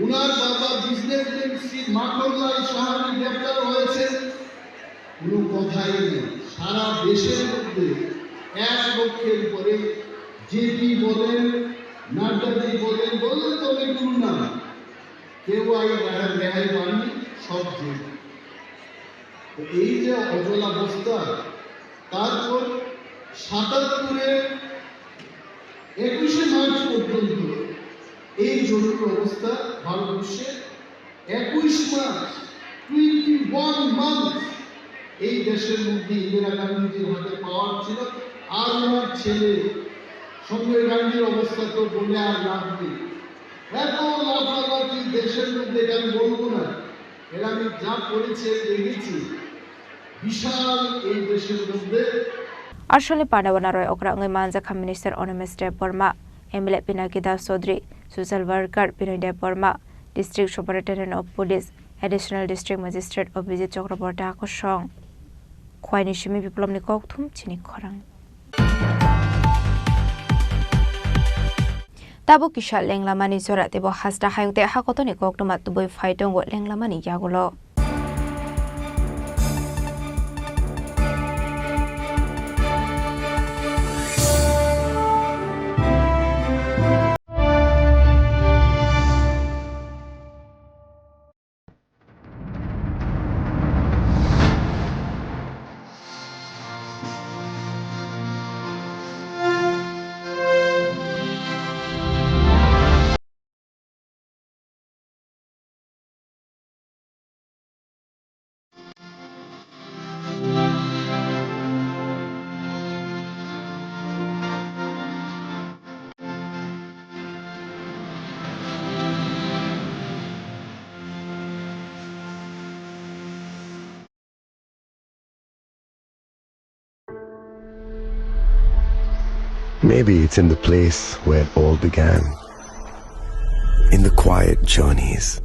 উনার বাবা বিজনেসম্যান শ্রী মাখনলাল সাহানি গ্রেপ্তার হয়েছেন। কোনো কথাই নেই, সারা দেশের মধ্যে এক লক্ষের উপরে জেপি বলেন, নাড্ডাজি বলেন, বললেন তো অনেকগুলো নাম, কেউ আই রেহাই, রেহাই পাননি, সব জেল। তো এই যে অচলাবস্থা, তারপর সাতাত্তরে একুশে মার্চ পর্যন্ত এই জরুরি অবস্থা ভারতবর্ষে একুশ মাস, টোয়েন্টি ওয়ান মান্থস, এই দেশের মধ্যে ইন্দিরা গান্ধীজির হাতে পাওয়ার ছিল। আর ওনার ছেলে সঞ্জয় গান্ধীর অবস্থা তো বলে আর লাভ নেই। এত লাফালাফি দেশের মধ্যে, এটা আমি বলবো না, এটা আমি যা করেছি, আমি দেখেছি। বিশাল এই দেশের মধ্যে। Asalni pandao narwai okra wngwi manjakha Minister Animesh Debbarma, M L A Pinaki Das Chaudhary, social worker Binoy Debbarma, District Superintendent of Police, Additional District Magistrate Abhijit Chakraborty hakosong. Khwaini simi Biplobni kokthum chini khorang. Tabuk kisa lenglamani jora teibo hasta hayung tei hakotoni koktwma tubui phai tongo lenglamani yagulo. Maybe it's in the place where it all began. In the quiet journeys,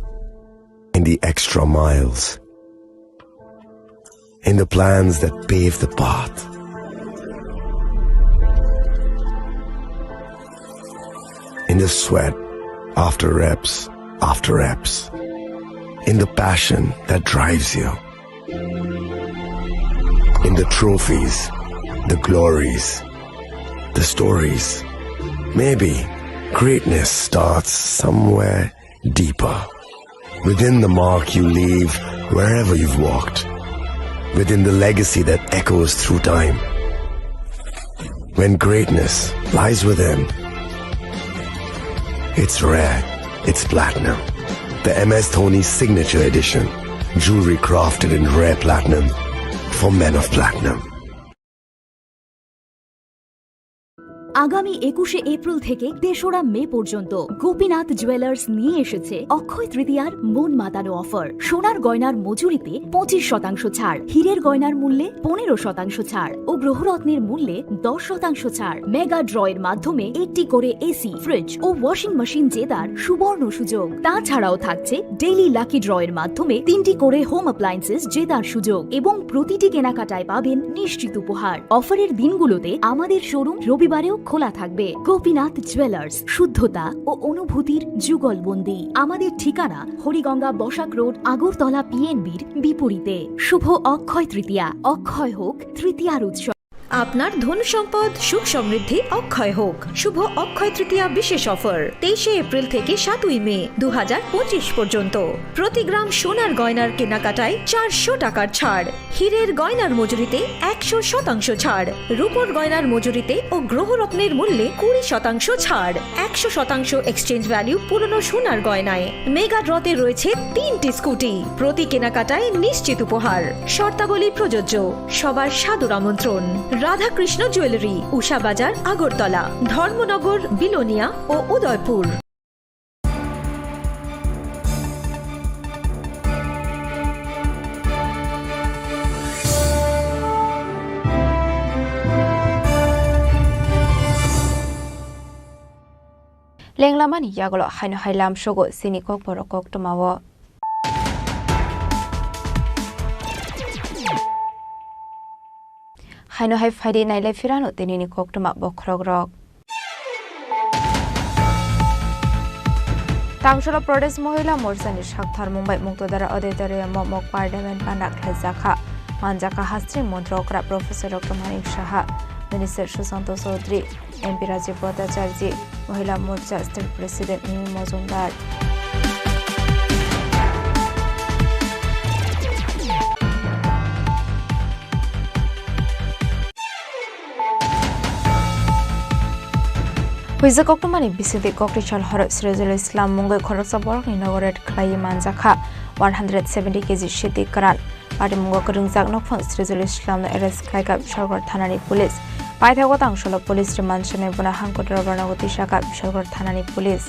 in the extra miles, in the plans that pave the path, in the sweat after reps after reps, in the passion that drives you. In the trophies, the glories, the stories. Maybe greatness starts somewhere deeper. Within the mark you leave wherever you've walked. Within the legacy that echoes through time. When greatness lies within, it's rare, it's platinum. The M S Dhoni Signature Edition. Jewelry crafted in rare platinum for men of platinum. আগামী একুশে এপ্রিল থেকে তেসরা মে পর্যন্ত গোপীনাথ জুয়েলার্স নিয়ে এসেছে অক্ষয় তৃতীয়ার মন মাতানো অফার। সোনার গয়নার মজুরিতে পঁচিশ শতাংশ ছাড়, হীরের গয়নার মূল্যে পনেরো শতাংশ ছাড় ও গ্রহরত্নের মূল্যে দশ শতাংশ ছাড়। মেগা ড্রয়ের মাধ্যমে একটি করে এসি, ফ্রিজ ও ওয়াশিং মেশিন জেতার সুবর্ণ সুযোগ। তাছাড়াও থাকছে ডেইলি লাকি ড্রয়ের মাধ্যমে তিনটি করে হোম অ্যাপ্লায়েন্সেস জেতার সুযোগ এবং প্রতিটি কেনাকাটায় পাবেন নিশ্চিত উপহার। অফারের দিনগুলোতে আমাদের শোরুম রবিবারেও খোলা থাকবে। গোপীনাথ জুয়েলার্স, শুদ্ধতা ও অনুভূতির যুগলবন্দি। আমাদের ঠিকানা হরিগঙ্গা বসাক রোড, আগরতলা পিএনবির বিপরীতে। শুভ অক্ষয় তৃতীয়া, অক্ষয় হোক তৃতীয়ার উৎসব। আপনার ধন সম্পদ সুখ সমৃদ্ধি অক্ষয় হোক। শুভ অক্ষয় তৃতীয়া বিশেষ অফার তেইশে এপ্রিল থেকে সাতই মে দু হাজার পঁচিশ পর্যন্ত। প্রতি গ্রাম সোনার গয়নার কেনাকাটায় চারশো টাকার ছাড়, হীরের গয়নার মজুরিতে একশো শতাংশ ছাড়, রূপোর গয়নার মজুরিতে ও গ্রহরত্নের মূল্যে কুড়ি শতাংশ ছাড়, একশো শতাংশ এক্সচেঞ্জ ভ্যালু পুরনো সোনার গয়নায়। মেগা ড্রতে রয়েছে তিনটি স্কুটি, প্রতি কেনাকাটায় নিশ্চিত উপহার। শর্তাবলী প্রযোজ্য। সবার সাদর আমন্ত্রণ। রাধাকৃষ্ণ জুয়েলারি, উষা বাজার, আগরতলা, ধর্মনগর, বিলোনিয়া ও Udaipur. Lenglamani yagulo haino hai lamsogo chini kokborok koktwmao. Haino hai phaidi nailai phirano tinini koktwma bokhorokrok. Tamsolo Pradesh Mohila Morchani sakthar Mumbai Muktodara Auditorium o mok parliament panda khlaijakha. Manjakha hastri montri okra Professor Doctor Manik Saha, Minister Sushanta Chaudhary, M P Rajiv Bhattacharjee, Mohila Morcha State President Mimi Mojumdar. Huijak koktwmani bisingtwi kokri sal horo Sirajul Islam mungwi khoroksa borokni nogo raid khlaiwi manjakha one hundred seventy K G siti kwran. Patimungo kwrwngjak nokphang Sirajul Islamno arrest khlaikha Bishalgarh thanani police. Paithago tangsolo police remand sanai bono hangkot rwrwrwno tisakha Bishalgarh thanani police.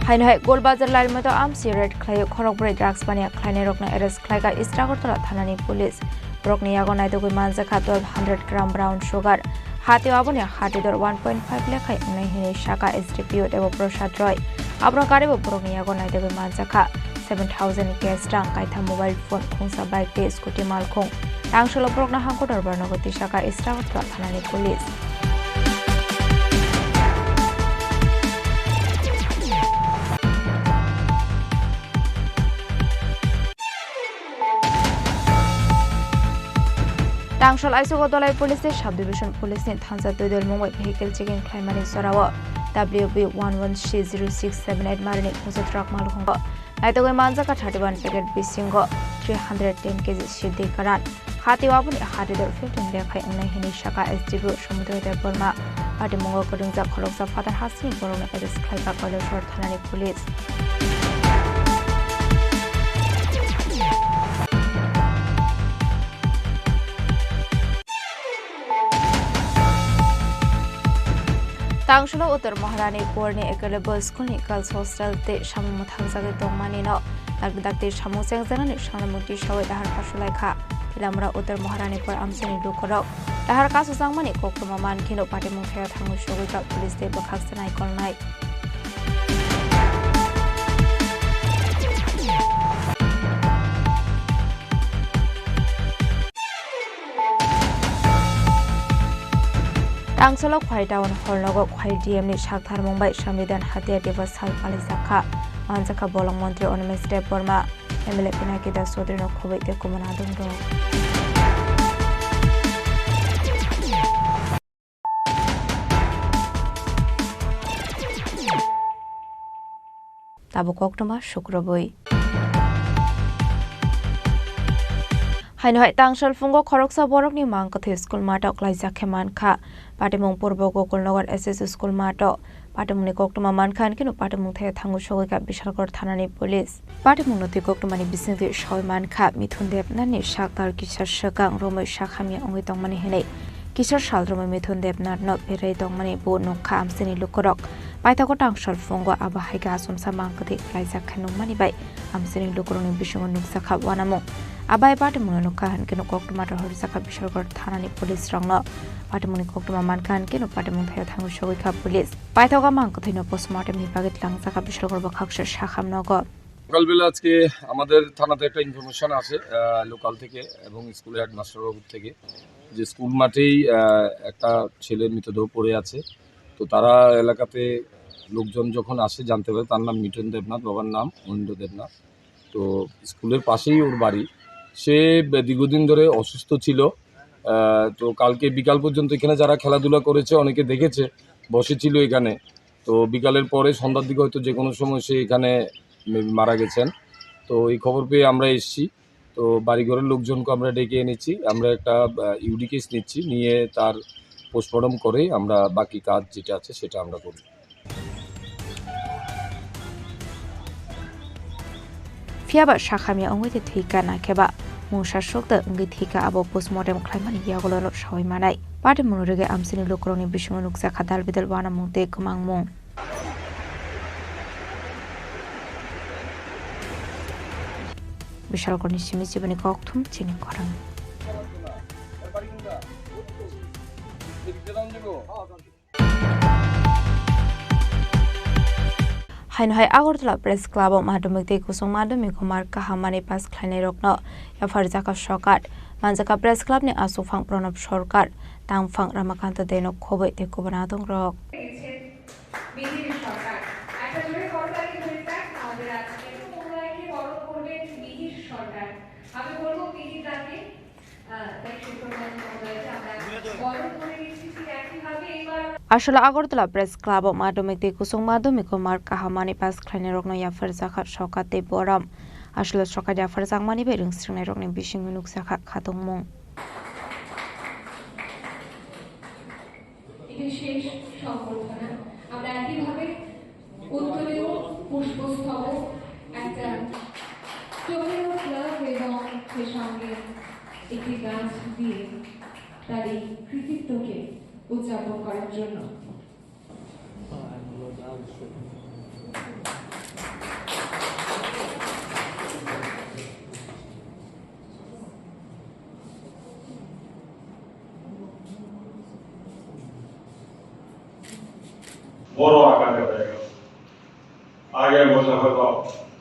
Haino hai Golbazar Lailmoito amsi raid khlaiwi khorokbrwi drugs baniya khlainairokno arrest khlaikha East Agartala thanani police. Borokni yago naitugwi manjakha twelve hundred gram brown sugar. Hatio aboni hati dor one point five lekha wngnai hinwi sakha S D P O Debo Prasad Roy. Abono karibo borokni yago naitugwi manjakha seven thousand cash rang, kaitha mobile phone, khungsa bike tei scooty malkhung. Tangsolo borokno hangko dorbar nogo tisakha East Agartala thanani police. Tangsol aisogo Dolai police tei sub division police ni thansa twi dol mungbai vehicle checking khlaimani jorao W B one one C zero six seven eight marini khungsa truck malkhungo naitugwi manjakha thirty one packet bisingo three hundred ten K G siddi karan. Hatio aboni hati dor fifteen lekha wngnai hinwi sakha S D P O Sumudroy Debbarma. Patimungo kwrwngjak khoroksa phatar hasini borokno arrest khlaikha Kailasor thanani police. Tangsolo Uttar Maharani Porni Ekelebo School ni Girls Hostel tei samung mwthangjagwi tongmani no dakti dakti samung chengjaknani sanamung tisawi dahar kasulaikha. Tilamura Uttar Maharani Por amchaini lukurok dahar kasujakmani koktwma mankheno patimung thaio thangwi sogwi kha police tei bwkhak sanai kolnai. Tangsolo Khwai Town Hall nogo Khwai D M ni saktharmung bai Sambidan Hatya Diwas sal palijakha. Manjakha bolong montri Animesh Debbarma, M L A Pinaki Das Chaudhary no khoboi tei kumuna adongrok. Tabuk koktwma sukrubwi. Haino hai tangsal phungo khoroksa borokni mang kwthwi school mato klaijak khe mankha. Patimung Purbo Gokulnagar S S school mato. Patimungni koktwma mankha, hinkhe no patimung thaio thangwi sogwi kha Bishalgarh thanani police. Patimungno twi koktwmani bisingtwi sawi mankha Mithun Debnathni saktal kisa swkang romwi sak hamya wngwi tongmani hwnwi. Kisa sal romwi Mithun Debnathno pherwi tongmani bo nukha amchaini lukurok. Paithago tangsal phungo abo hai khe achomsa mang kwthwi klaijak khe nukmani bai amchaini lukurokni bisingo nukjakha uanamung. Abai patimungno nukha hinkhe no koktwma rohorjakha Bishalgarh thanani police rokno. Patimungni koktwma mankha hinkhe no patimung thaio thangwi sogwi kha police. Paithago mang kwthwino postmortem ni bagwi tlangjak kha Bishalgarh bwkhaksa sakham nogo. সকালবেলা আজকে আমাদের থানাতে একটা ইনফরমেশন আসে, আহ, লোকাল থেকে এবং school headmaster বাবুর থেকে, যে স্কুল মাঠেই, আহ, একটা ছেলের মৃতদেহ পড়ে আছে। তো তারা এলাকাতে লোকজন যখন আসে জানতে পারে তার নাম মিঠুন দেবনাথ, বাবার নাম মহেন্দ্র দেবনাথ। তো স্কুলের পাশেই ওর বাড়ি। সে দীর্ঘদিন ধরে অসুস্থ ছিল। আহ, তো কালকে বিকাল পর্যন্ত এখানে যারা খেলাধুলা করেছে অনেকে দেখেছে, বসেছিল এখানে। তো বিকালের পরে সন্ধ্যার দিকে হয়তো যে কোনো সময় সে এখানে মে-, মারা গেছেন। তো এই খবর পেয়ে আমরা এসছি। তো বাড়িঘরের লোকজনকে আমরা ডেকে এনেছি, আমরা একটা, আহ, ইউডি কেস নিচ্ছি, নিয়ে তার পোস্টমর্টম করে আমরা বাকি কাজ যেটা আছে সেটা আমরা করব। Phiya ba sakhamya wngwi tei thwi ka, na khe ba mungsa sukda wngwi thwi ka, abo postmortem khlaimani yagulo sawi manai. Patimungno rwgwi amchaini lukurokni bisingo nukjakha dal bidal uanamung tei kwmangmung. Bishalgarhni simi chiboni kokthum chini khorang. Haino hai Agartala Press Club o madhyamik tei kusung madhyamik o mark kaham manwi pass khlainairokno yapharjakha sorkar. Manjakha Press Club ni aswkphang Pranab Sarkar, tangphang Ramakanta Deno khoboi tei kubun adongrok. Mihir সরকার। একটা জোরে করতালি হয়ে যাক আমাদের আজকে মহোদয়কে বরণ করবেন মিহির সরকার। আমি বলবো মিহির দাকে, আহ, তাই শিক্ষক মহোদয়কে আমরা বরণ করে নিচ্ছি। ঠিক একইভাবে এবার Aswk Agartala Press Club o madhyamik tei kusung madhyamik o mark kaham manwi pass khlainairokno yapharjakha sorkar tei borom. Aswk sorkar yapharjakmani bai rwngsrwngnairokni bisingwi nukjakha khatungmung. এটা শেষ সংবর্ধনা। আমরা একইভাবে উত্তরীয় পুষ্পস্তবক, একটা চোখের গ্লাস এবং সে সঙ্গে একটি গাছ দিয়ে তার এই কৃতিত্বকে উদযাপন করার জন্য। আগামী বছর হয়তো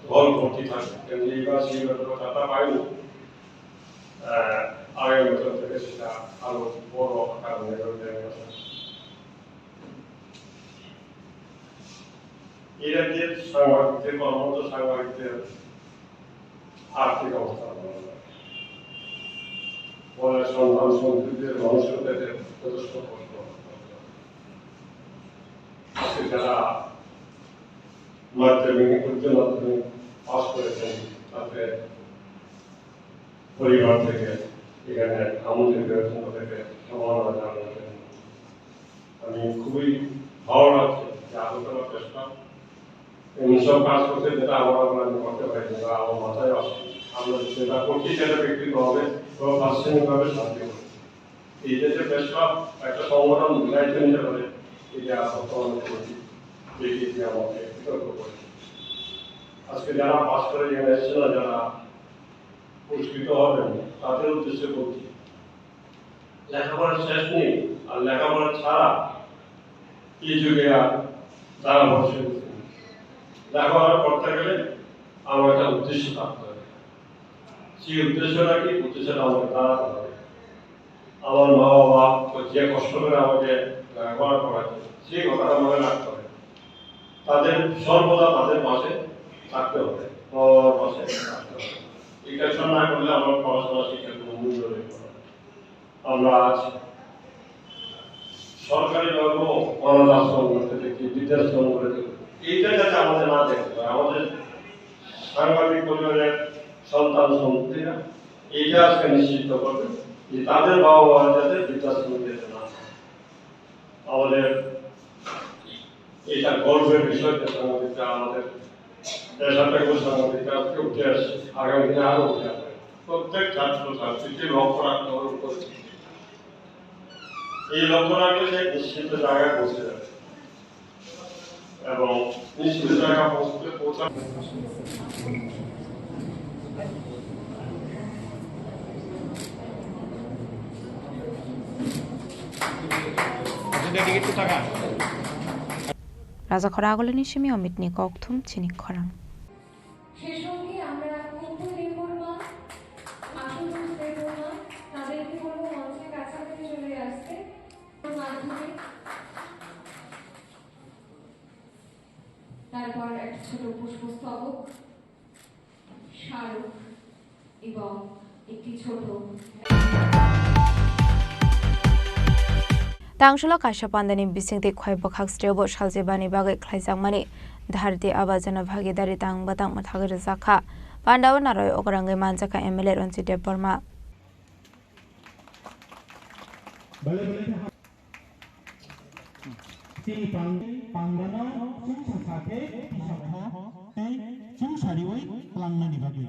দল ভর্তি থাকবে, কিন্তু এইবার সেই ব্যাপারে কথা পাইনি। আহ, আগামী বছর থেকে সেটা আরো বড় আকার নেবে বলে আমি আশা করি। এই রাজ্যের সাংবাদিকদের, কর্মরত সাংবাদিকদের আর্থিক অবস্থা ভালো নয়। ফলে সন্তান সন্ততিদের ভবিষ্যতে যথেষ্ট কষ্ট। আজকে যারা মাধ্যমিক, উচ্চ মাধ্যমিক পাস করেছেন, তাদের পরিবার থেকে, এখানে আমাদের বিবেচনা থেকে সম্ভাবনা জানানোর জন্য আমি খুবই ভালো লাগছে যে আগরতলা প্রেস ক্লাব এবং সব কাজ করতে, যেটা আমার, আমার আমি করতে পারি না, আমার মাথায় আসে। আমরা যেটা করছি, সেটা ব্যক্তিগতভাবে বা প্রাতিষ্ঠানিকভাবে সাহায্য করছি। এই দেশে প্রেস ক্লাব একটা সংগঠন দায়িত্ব নিতে পারে, এটা বর্তমানে করেছি, দেখি যে আমাকে কৃতজ্ঞ করেছি। আজকে যারা পাস করে এখানে এসেছে না, যারা পুরস্কৃত হবেন, তাদের উদ্দেশ্যে বলছি, লেখাপড়া শেষ নেই, আর লেখাপড়া ছাড়া এই যুগে আর তারা ভবিষ্যৎ নেই। লেখাপড়া করতে গেলে আমার একটা উদ্দেশ্য থাকতে হবে। সেই উদ্দেশ্যটা কি? উদ্দেশ্যটা আমাকে দাঁড়াতে হবে। আমার মা বাবা তো যে কষ্ট করে আমাকে লেখাপড়া করাচ্ছে, সেই কথাটা মনে রাখতে হবে। তাদের সর্বদা তাদের পাশে থাকতে হবে, বাবা মার পাশে থাকতে হবে। এই কাজটা না করলে আমার পড়াশোনা শিক্ষার কোনো মূল্য নেই। আমরা আজ সরকারিভাবেও অনাথ আশ্রম করতে দেখি, বৃদ্ধাশ্রম করে দেখি। এইটা যাতে আমাদের না দেখতে হয়, আমাদের সাংবাদিক পরিবারের সন্তান সন্ততিরা এইটা আজকে নিশ্চিত করবে যে তাদের বাবা মা যাতে বৃদ্ধাশ্রমে যেতে না হয়। আমাদের এটা গর্বের বিষয় যে সাংবাদিকরা আমাদের পেশাটা খুব সাংবাদিকরা আজকে উঠে আসছে, আগামী দিনে আরো উঠে আসবে। প্রত্যেক ছাত্র ছাত্রীকে লক্ষ্য রাখতে হবে উপস্থিতি। এই লক্ষ্য রাখলে সে নিশ্চিত জায়গায় পৌঁছে যাবে এবং নিশ্চিত জায়গায় পৌঁছতে পৌঁছাবে। রাজা খরা আগলিনি সিমি অমিতনি ককথুম চিনি খরাং। সে সঙ্গে আমরা কুকুর দেববর্মা, আশুতোষ দেববর্মা, তাদেরকে বলবো মঞ্চের কাছাকাছি চলে আসতে। মাধ্যমে তারপর একটা ছোট পুষ্পস্তবক, স্মারক এবং একটি ছোট Tangsulo kaisa pandani bisingtwi khoi bwkhak sreo bo saljibani bagwi khlaijakmani Dharti Aba Jana Bhagidari tang bwtang mwthagwi rwjak kha. Pandao naroi ograngwi manjakha M L A Ranjit Debbarma. Chini pang-, pangano chwngsa sakhe tisa kho tei chwngsa riwi tlangnani bagwi.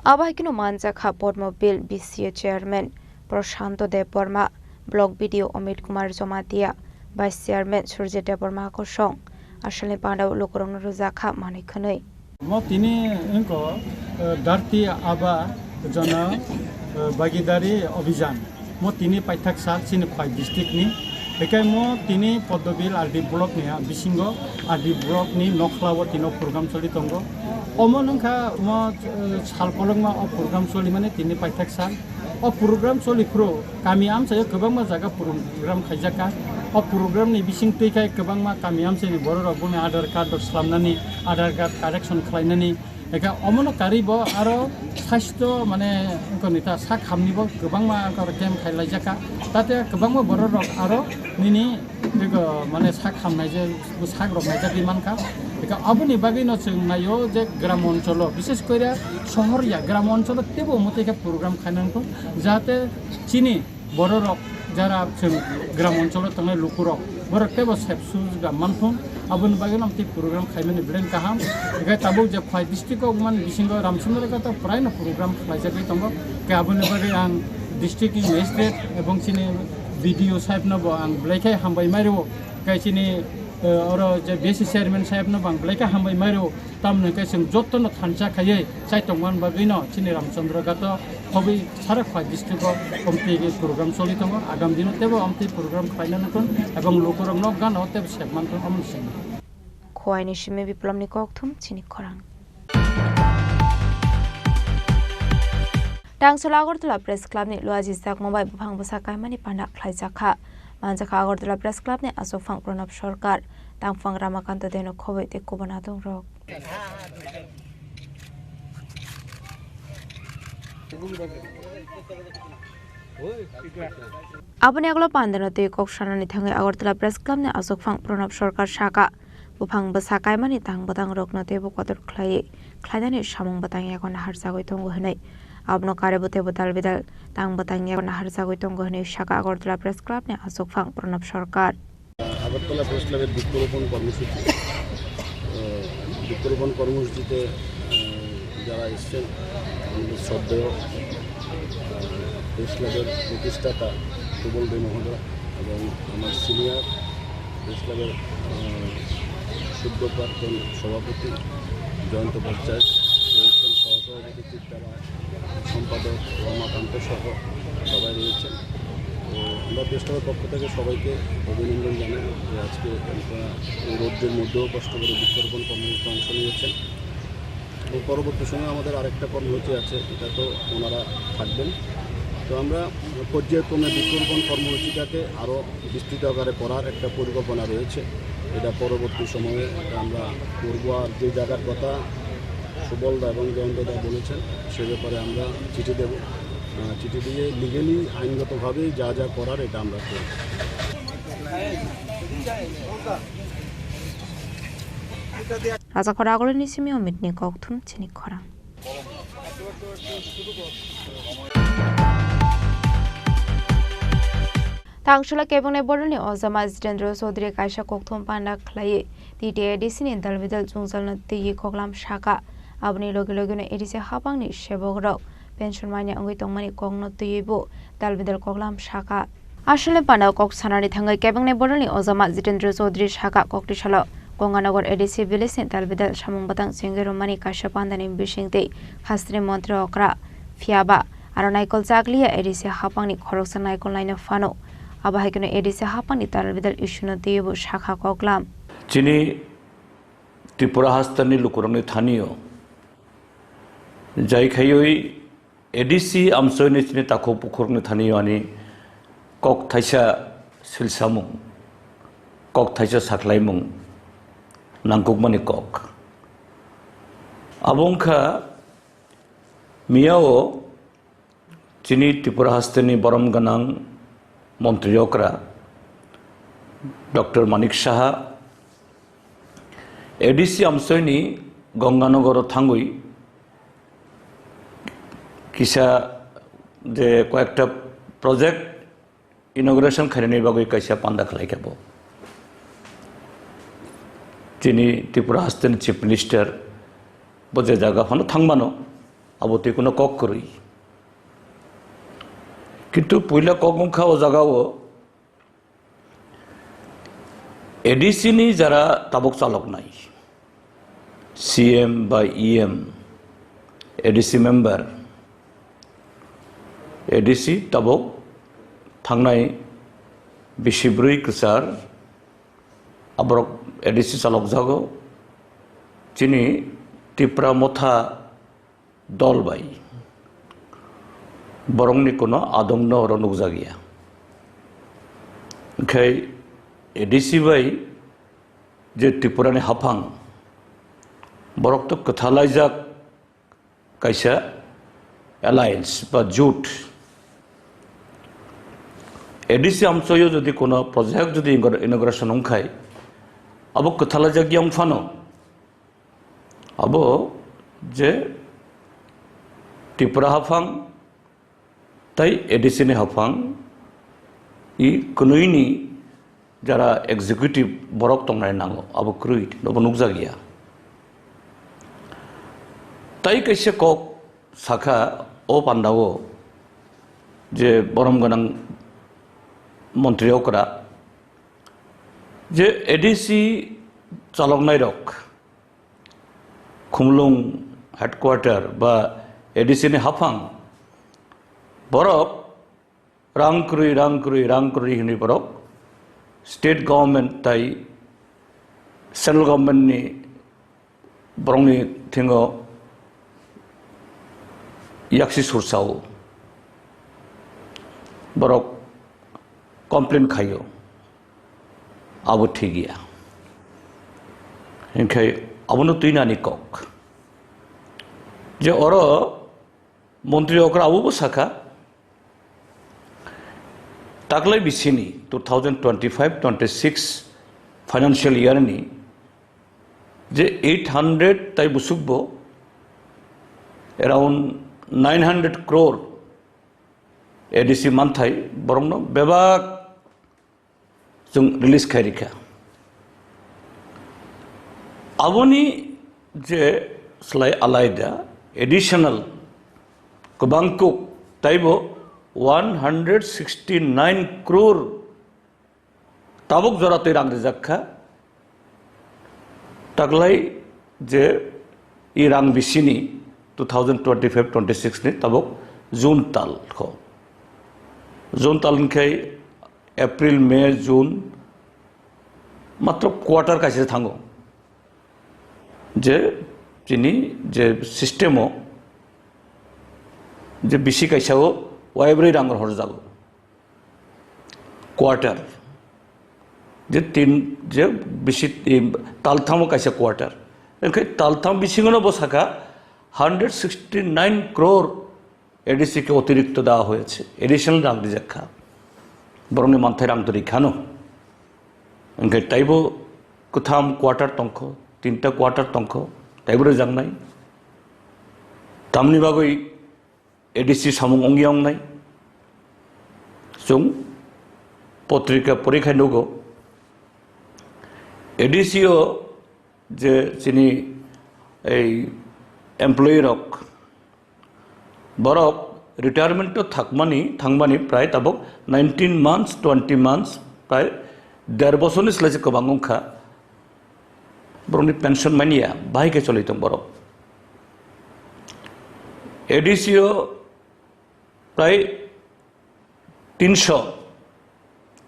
Abo hai kheno manjakha Padma Bill B C A Chairman Prashanto Debbarma, Block B D O Amit Kumar Jomatia, Vice Chairman Surjit Debbarma kosong. Asalni pandao lukurokno rwjakha manwi khwnwi. Mo tini wngkha, eh, Dharti Aba Jana, eh, Bhagidari Abhijan. Mo tini paithak sal chini Khwai district ni. Hikai mo tini Padma Bill R D block ni, ah, bisingo R D block ni nokhla o tino program choli tongo. Omo wngkha mo, eh, sal kolokma o program choli mani tini paithak sal. O program choli phuru kami amchaio kwbangma jaga program khaijak kha. O program ni bising twi khai kwbangma kami amchaini borok rok boni Aadhaar card rok slamnani, Aadhaar card correction khlainani. Eka omono karwi bo aro sasthyo mane wngkha nita sak hamni bo kwbangma wngkha oro camp khai laijak kha. Tate kwbangma borok rok aro nini eko mane sak hamnai je sak rok naijagwi mankha. Eka aboni bagwi no chwng naio je gram oncholo, bishes koire sohor ya, gram oncholo teibo omo tei khe program khainai wngkha. Jahate chini bororok jara chwng gram oncholo tongnai lukurok, borok teibo sep sujga manthung, aboni bagwi no tei program khaimani belai kaham. Hinkhe tabuk je Khwai district o wngmani bisingo Ramchandra Kata praino program khlaijagwi tongo. Hinkhe aboni bagwi ang district ni magistrate ebong chini B D O saheb no bo ang belai khe hambai mai rwo. Hinkhe chini Eh, oro je B C chairman saheb no bang belai khe hambai mairo, tamni hwnkhe chwng joto no thansa khaiwi chai tongman bagwi no chini Ramchandra Ghat o khobwi sara khwlai district o omtwi program choli tongo. Agam dino tebo omtwi program khlaina nukon ebong lukurok nok gana o tebo sep man thung omo simi. Khowai ni simi Biplomni kokthum chini khorang. Tangsola Agartala Press Club ni luajijak mobile buphang bwsa kaimani panda khlaijakha. Manjakha Agartala Press Club ni achukphang Pranab Sarkar, tangphang Ramakanto Deno khobwi tei kubun adongrok. Aboni aglo pandano tei kok sanani thangwi Agartala Press Club ni achukphang Pranab Sarkar saka, buphang bwsa kaimani tang bwtang rokno teibo kotor khlaiwi khlainani samung bwtang yago naharjagwi tongo hwnwi. Abono karwi teibo dal bidal tang bwtang yago naharjagwi tongo hwnwi saka Agartala Press Club ni achukphang Pranab Sarkar. Agartala press ক্লাবের বৃক্ষরোপণ কর্মসূচি। আহ, বৃক্ষরোপণ কর্মসূচিতে, আহ, যারা এসছেন, আমাদের শ্রদ্ধেয়, আহ, প্রেস ক্লাবের প্রতিষ্ঠাতা সুবল দে মহোদয় এবং আমার সিনিয়র প্রেস ক্লাবের, আহ, সদ্য প্রাক্তন সভাপতি জয়ন্ত ভট্টাচার্য রয়েছেন, সহসভাপতি চিত্রা রায়, সম্পাদক রমাকান্ত সহ সবাই রয়েছেন। তো আমরা প্রেস ক্লাবের পক্ষ থেকে সবাইকে অভিনন্দন জানাই যে আজকে আপনারা এই রৌদ্রের মধ্যেও কষ্ট করে বৃক্ষরোপণ কর্মসূচিতে অংশ নিয়েছেন। এবং পরবর্তী সময়ে আমাদের আরেকটা কর্মসূচি আছে, এটা তো ওনারা থাকবেন। তো আমরা পর্যায়ক্রমে বৃক্ষরোপণ কর্মসূচিটাকে আরও বিস্তৃত আকারে করার একটা পরিকল্পনা রয়েছে। এটা পরবর্তী সময়ে এটা আমরা করবো। আর যে জায়গার কথা সুবল দা এবং জয়ন্ত দা বলেছেন, সে ব্যাপারে আমরা চিঠি দেব। আহ, চিঠি দিয়ে লিগ্যালি, আইনগতভাবে যা যা করার, এটা আমরা করব। Rajakhor Agulini simi Omitni kokthum chini khorang. Tangsola kebengni bororni ojama Jitendra Chaudhary kaisa kokthum panda khlaiwi T T A D C ni dalbidal jwngjalno twiwi koklam saka. Aboni logi logino A D C hapangni sebokrok pension manya wngwi tongmani kokno twiwi bo dalbidal koklam saka. Asole panda kok sanani thangwi kebengni bororni ojama Jitendra Chaudhary saka kokti salo Ganganagar A D C village ni dalbidal samung bwtang chengwi rwmani kaisa pandani bisingtwi hasteni montri okra phiyaba aro naikol chakliya A D C hapangni khoroksa naikol naino phano. Abo hai kheno A D C hapangni dalbidal issue no twiwi bo sakha koklam. Chini Tripura hasteni lukurokni thanio jai khaiwi A D C amchoini chini takhuk bukhukni thani ani kok thaisa silsamung, kok thaisa saklaimung nangkukmani kok. Abo wngkha miyao chini Tripura hasteni borom gwnang montri okra Doctor Manik Saha A D C amchoini Ganganagaro thangwi kisa je koyekta project inauguration khainani bagwi kaisa panda khlai kha bo. Chini Tripura hasteni Chief Minister bo je jaga phano thangmano, abo twi kuno kok kwrwi. Kintu puila kok wngkha o jagao A D C ni jara tabuk chaloknai, C M ba E M, A D C member, A D C tabuk thangnai bisi bwrwi kwchar, aborok A D C chalokjago. Chini Tipra Motha dol bai borokni kuno adongno oro nukjakya. Hinkhe A D C bai je Tripurani haphang, borok to kwthalaijak kaisa alliance ba jut. A D C amchoyo jodi kuno project jodi inauguration wngkhai, abo kwthalaijak yang phano, abo je Tripura haphang tei A D C ni haphang i kwnwini jara executive borok tongnai nango, abo kwrwi nobo nukjakya. Tai kaisa kok sakha o pandao je borom gwnang montri okra Je A D C chaloknairok, Khumulwng headquarter ba A D C ni haphang, borok rang kwrwi, rang kwrwi, rang kwrwi hwnwi borok state government tai central government ni borokni thingo yaksi sursao, borok complain khaio, abo thik ya. Hinkhe abono twinani kok. Je oro montri okra abobo sakha, taklai bisini two thousand twenty-five twenty-six financial year ni je eight hundred tai busukbo around nine hundred crore A D C manthai borokno bebak chwng release khai rikha. Aboni je slai alaida additional kwbang kuk taibo one hundred sixty nine crore tabuk jora twi rang rijak kha. Taklai je i rang bisini two thousand twenty-five twenty-six ni tabuk June tal kho. June tal hinkhe April, May, June matro quarter kaisa thango. Je chini je system o je bisi kaisa o waibrwi rang horjago. Quarter. Je tin, je bisi, em, talthamo kaisa quarter. Hinkhe taltham bisingono bo sakha hundred sixty nine crore A D C ke otirikto dewa hoyeche, additional rang rijak kha. Borokni manthai rang to rikhano. Hinkhe taibo kwtham quarter tongkho, tinta quarter tongkho, taibo rijaknai. Tamni bagwi A D C samung wngya wngnai. Chwng potrika porikhai nugo. A D C o je chini ei employee rok, borok retirement o thakmani, thangmani prai tabuk nineteen months, twenty months, prai der bosorni slai se kwbang wngkha. Borokni pension manya, bahai khe choli tong borok. A D C o prai tinsho,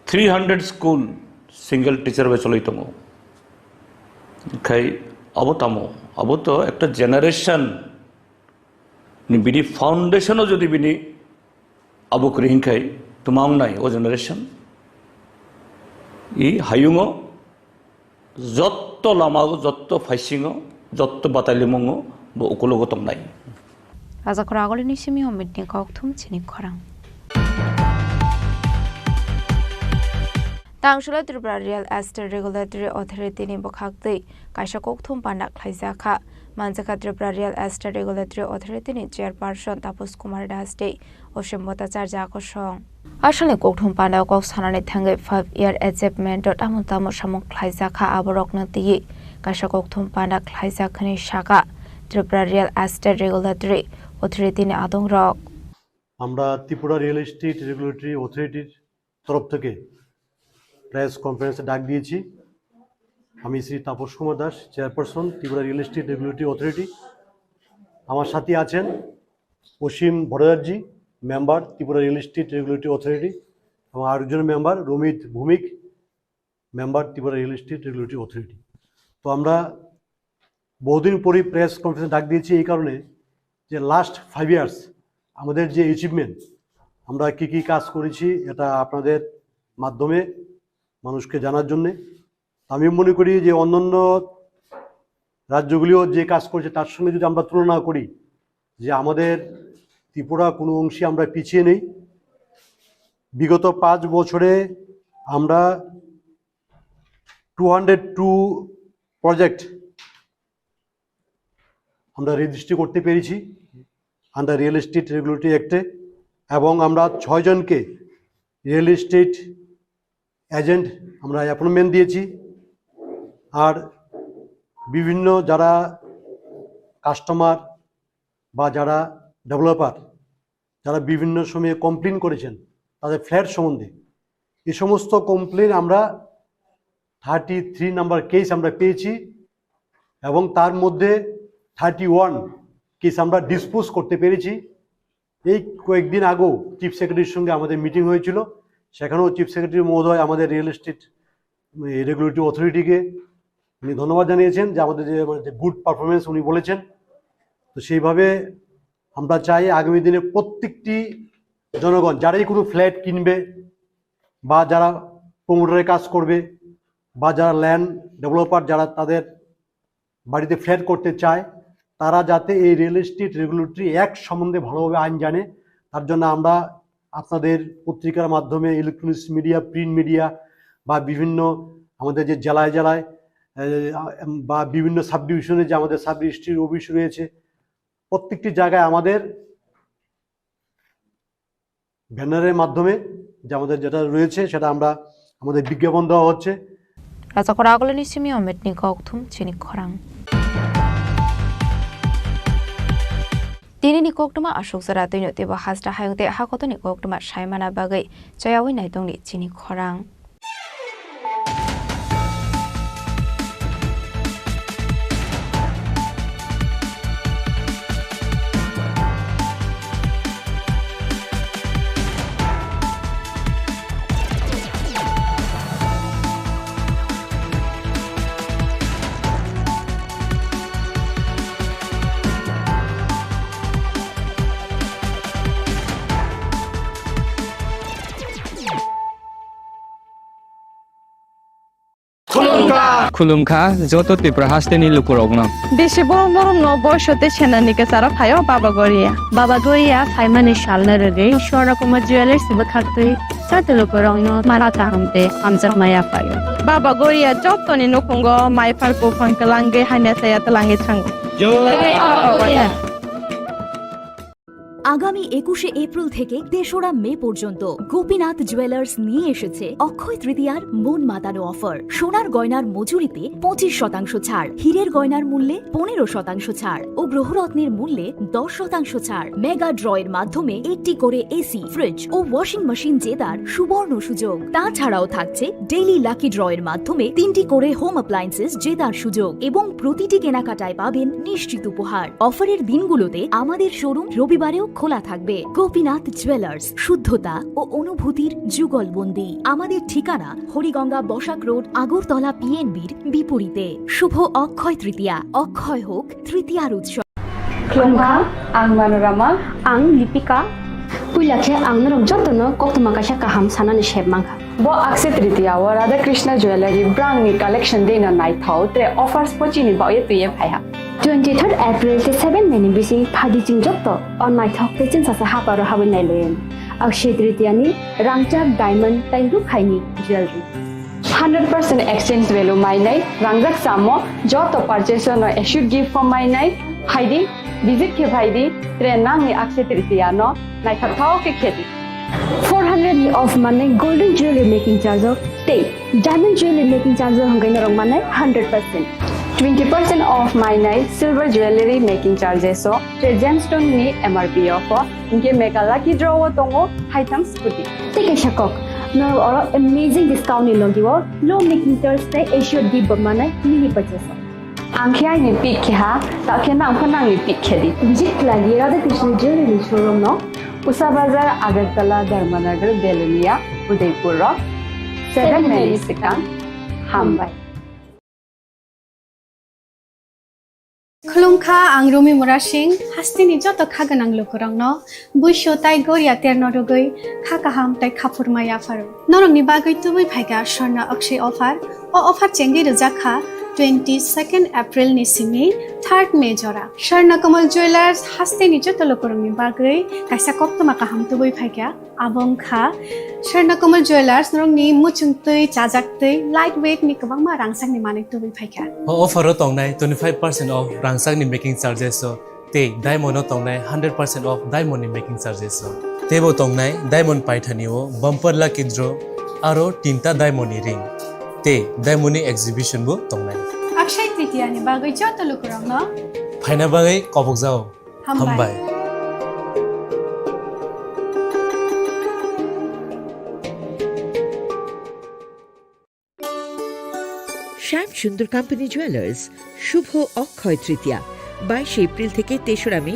three hundred school single teacher bai choli tongo. Khai abo tamo, abo to ekta generation ni bini foundation o jodi bini abo kwrwi hinkhai twma wngnai o generation. I hayungo jotto lama o, jotto phaisingo, jotto batalimungo bo ukulogo tongnai. Rajakhor agolini simi o meeting kokthum chini khorang. Tangshula Tripura Real Estate Regulatory Authority ni bwkhaktwi kaisa kokthum panda khlaijak kha. Manjakha Tripura Real Estate Regulatory Authority ni Chairperson Taposh Kumar Das tei Osim Bhattacharya kosong. Asalni kokthum panda kok sanani thangwi five year achievement o tamo tamo samung khlaijak kha aborokno twiwi kaisa kokthum panda khlaijak hwnwi sakha Tripura Real Estate Regulatory Authority ni adongrok. আমরা Tripura real estate regulatory অথরিটির তরফ থেকে প্রেস কনফারেন্সে ডাক দিয়েছি। আমি Shri Tapas Kumar Das, chairperson Tripura real estate regulatory authority. আমার সাথে আছেন Asim Bhattacharya, member Tripura real estate regulatory authority, এবং আরেকজন member Ramit Bhowmik, member Tripura real estate regulatory authority. তো আমরা বহুদিন পরেই প্রেস কনফারেন্স ডাক দিয়েছি এই কারণে যে লাস্ট ফাইভ ইয়ার্স আমাদের যে অ্যাচিভমেন্ট, আমরা কি কি কাজ করেছি, এটা আপনাদের মাধ্যমে মানুষকে জানার জন্যে। আমি মনে করি যে অন্যান্য রাজ্যগুলিও যে কাজ করছে, তার সঙ্গে যদি আমরা তুলনা করি, যে আমাদের ত্রিপুরা কোনো অংশে আমরা পিছিয়ে নেই। বিগত পাঁচ বছরে আমরা টু হান্ড্রেড টু প্রজেক্ট আমরা রেজিস্ট্রি করতে পেরেছি আন্ডার রিয়েল এস্টেট রেগুলেটরি অ্যাক্টে, এবং আমরা ছয়জনকে রিয়েল এস্টেট এজেন্ট আমরা অ্যাপয়েন্টমেন্ট দিয়েছি। আর বিভিন্ন যারা কাস্টমার বা যারা ডেভেলপার, যারা বিভিন্ন সময়ে কমপ্লেন করেছেন তাদের ফ্ল্যাট সম্বন্ধে, এই সমস্ত কমপ্লেন আমরা থার্টি থ্রি নাম্বার কেস আমরা পেয়েছি এবং তার মধ্যে থার্টি ওয়ান কেস আমরা ডিসপোজ করতে পেরেছি। এই কয়েকদিন আগেও চিফ সেক্রেটারির সঙ্গে আমাদের মিটিং হয়েছিল, সেখানেও চিফ সেক্রেটারি মহোদয় আমাদের রিয়েল এস্টেট রেগুলেটরি অথরিটিকে উনি ধন্যবাদ জানিয়েছেন যে আমাদের যে, মানে, যে গুড পারফরমেন্স উনি বলেছেন। তো সেইভাবে আমরা চাই আগামী দিনে প্রত্যেকটি জনগণ যারাই কোনো ফ্ল্যাট কিনবে বা যারা প্রমোটারের কাজ করবে বা যারা ল্যান্ড ডেভেলপার, যারা তাদের বাড়িতে ফ্ল্যাট করতে চায়, তারা যাতে এই রিয়েল এস্টেট রেগুলেটরি অ্যাক্ট সম্বন্ধে ভালোভাবে আইন জানে, তার জন্য আমরা আপনাদের পত্রিকার মাধ্যমে, ইলেকট্রনিক্স মিডিয়া, প্রিন্ট মিডিয়া বা বিভিন্ন আমাদের যে জেলায় জেলায়, এ, বা বিভিন্ন সাব ডিভিশনে যে আমাদের সাব রেজিস্ট্রির অফিস রয়েছে, প্রত্যেকটি জায়গায় আমাদের ব্যানারের মাধ্যমে যে আমাদের যেটা রয়েছে সেটা আমরা আমাদের বিজ্ঞাপন দেওয়া হচ্ছে। Rajakhor Agulini simi Ometni kokthum chini khorang. Tinini koktwma aswk jora twino teibo hasta hayung tei hakotoni koktwma saimana bagwi chayawi naitongni chini khorang. Khulumkha. Khulumkha joto Tripura hasteni lukurokno. Bisi borom borom no boiso tei senani kwcharo phaio Baba Goria. Baba Goria phaimani salno rwgwi Swarna Kumar Jewellers bwkhaktwi joto lukurokno mala kaham tei hamjakma yaphaio. Baba Goria jotoni nukhungo mai phar buphang kwlangwi hamya saya twlangwi thango. Jai Baba Goria. আগামী একুশে এপ্রিল থেকে তেসরা মে পর্যন্ত গোপীনাথ জুয়েলার্স নিয়ে এসেছে অক্ষয় তৃতীয়ার মন মাতানো অফার। সোনার গয়নার মজুরিতে পঁচিশ শতাংশ ছাড়, হীরের গয়নার মূল্যে পনেরো শতাংশ ছাড় ও গ্রহরত্নের মূল্যে দশ শতাংশ ছাড়। মেগা ড্রয়ের মাধ্যমে একটি করে এসি, ফ্রিজ ও ওয়াশিং মেশিন জেতার সুবর্ণ সুযোগ। তাছাড়াও থাকছে ডেইলি লাকি ড্রয়ের মাধ্যমে তিনটি করে হোম অ্যাপ্লায়েন্সেস জেতার সুযোগ এবং প্রতিটি কেনাকাটায় পাবেন নিশ্চিত উপহার। অফারের দিনগুলোতে আমাদের শোরুম রবিবারেও খোলা থাকবে। গোপীনাথ জুয়েলার্স, শুদ্ধতা ও অনুভূতির যুগলবন্দি। আমাদের ঠিকানা হরিগঙ্গা বসাক রোড, আগরতলা পিএনবির বিপরীতে। শুভ অক্ষয় তৃতীয়া, অক্ষয় হোক তৃতীয়ার উৎসব। Khulumkha, ang Manorama. Ang Lipika. Puila khe ang norok jotono koktwma kaisa kaham sanani sep mankha. Bo Akshaya Tritiya o Radha Krishna Jewellery brangni collection dino naithok tre offers bo chini baoye twiye phaiha. Twenty third April tei seven May ni bising phaidi chwng joto o naithok tei chwngsacha haparo habwi nailaio. Akshaya Tritiya ni rangchak, diamond tei rukhaini jewellery. Hundred percent exchange value mainai, rangjak samo joto purchase no assured gift bo mainai, phaidi, visit khe phaidi, tre nangni Akshaya Tritiya no naithok thok khe khedi. Four hundred ni off manai golden jewelry making charge o tei diamond jewelry making charge o hwnkhe norok manai hundred percent. Twenty percent off mainai silver jewelry making charges o tre gemstone ni M R P o pho. Hinkhe mega lucky draw o tongo haitham scooty. Tei kaisa kok, norok oro amazing discount ni logi o low making charge tei assured gift bo manai mini purchase o. Ang khe aini pick khe ha, ta khe nang pho nangni pick khe di. Visit khlai di Radha Krishna Jewellery showroom no. Usa Bazar, Agartala, Dharmanagar, Belonia, Udaipur o seven May ni swkang. Hambai. Khulumkha, ang Rumi Murasing, hasteni joto kha gwnang lukurokno buisu tai goria terno rwgwi kha kaham tai khaphurma yapharo. Norokni bagwi tubui phaikha Swarna Akshay offer. O offer chengwi rwjak kha twenty second April ni simi third May jora. Swarna Kamal Jewellers hasteni joto lukurokni bagwi kaisa koktwma kaham tubui phaikha. Abo wngkha Swarna Kamal Jewellers, norokni muchungtwi, chajaktwi, light weight ni kwbangma rangchakni manwi tubui phaikha. O offer o tongnai twenty five percent off rangchakni making charges o tei diamond o tongnai hundred percent off diamond ni making charges o. Teibo tongnai diamond paithani o bumper lucky draw aro tinta diamond ni ring tei diamond ni exhibition bo tongnai. Akshay Tritiya ni bagwi joto lukurokno phaina bagwi kobokjao. Hambai. Hambai. শ্যাম সুন্দর company jewellers, শুভ অক্ষয় তৃতীয়া, বাইশে এপ্রিল থেকে তেসরা মে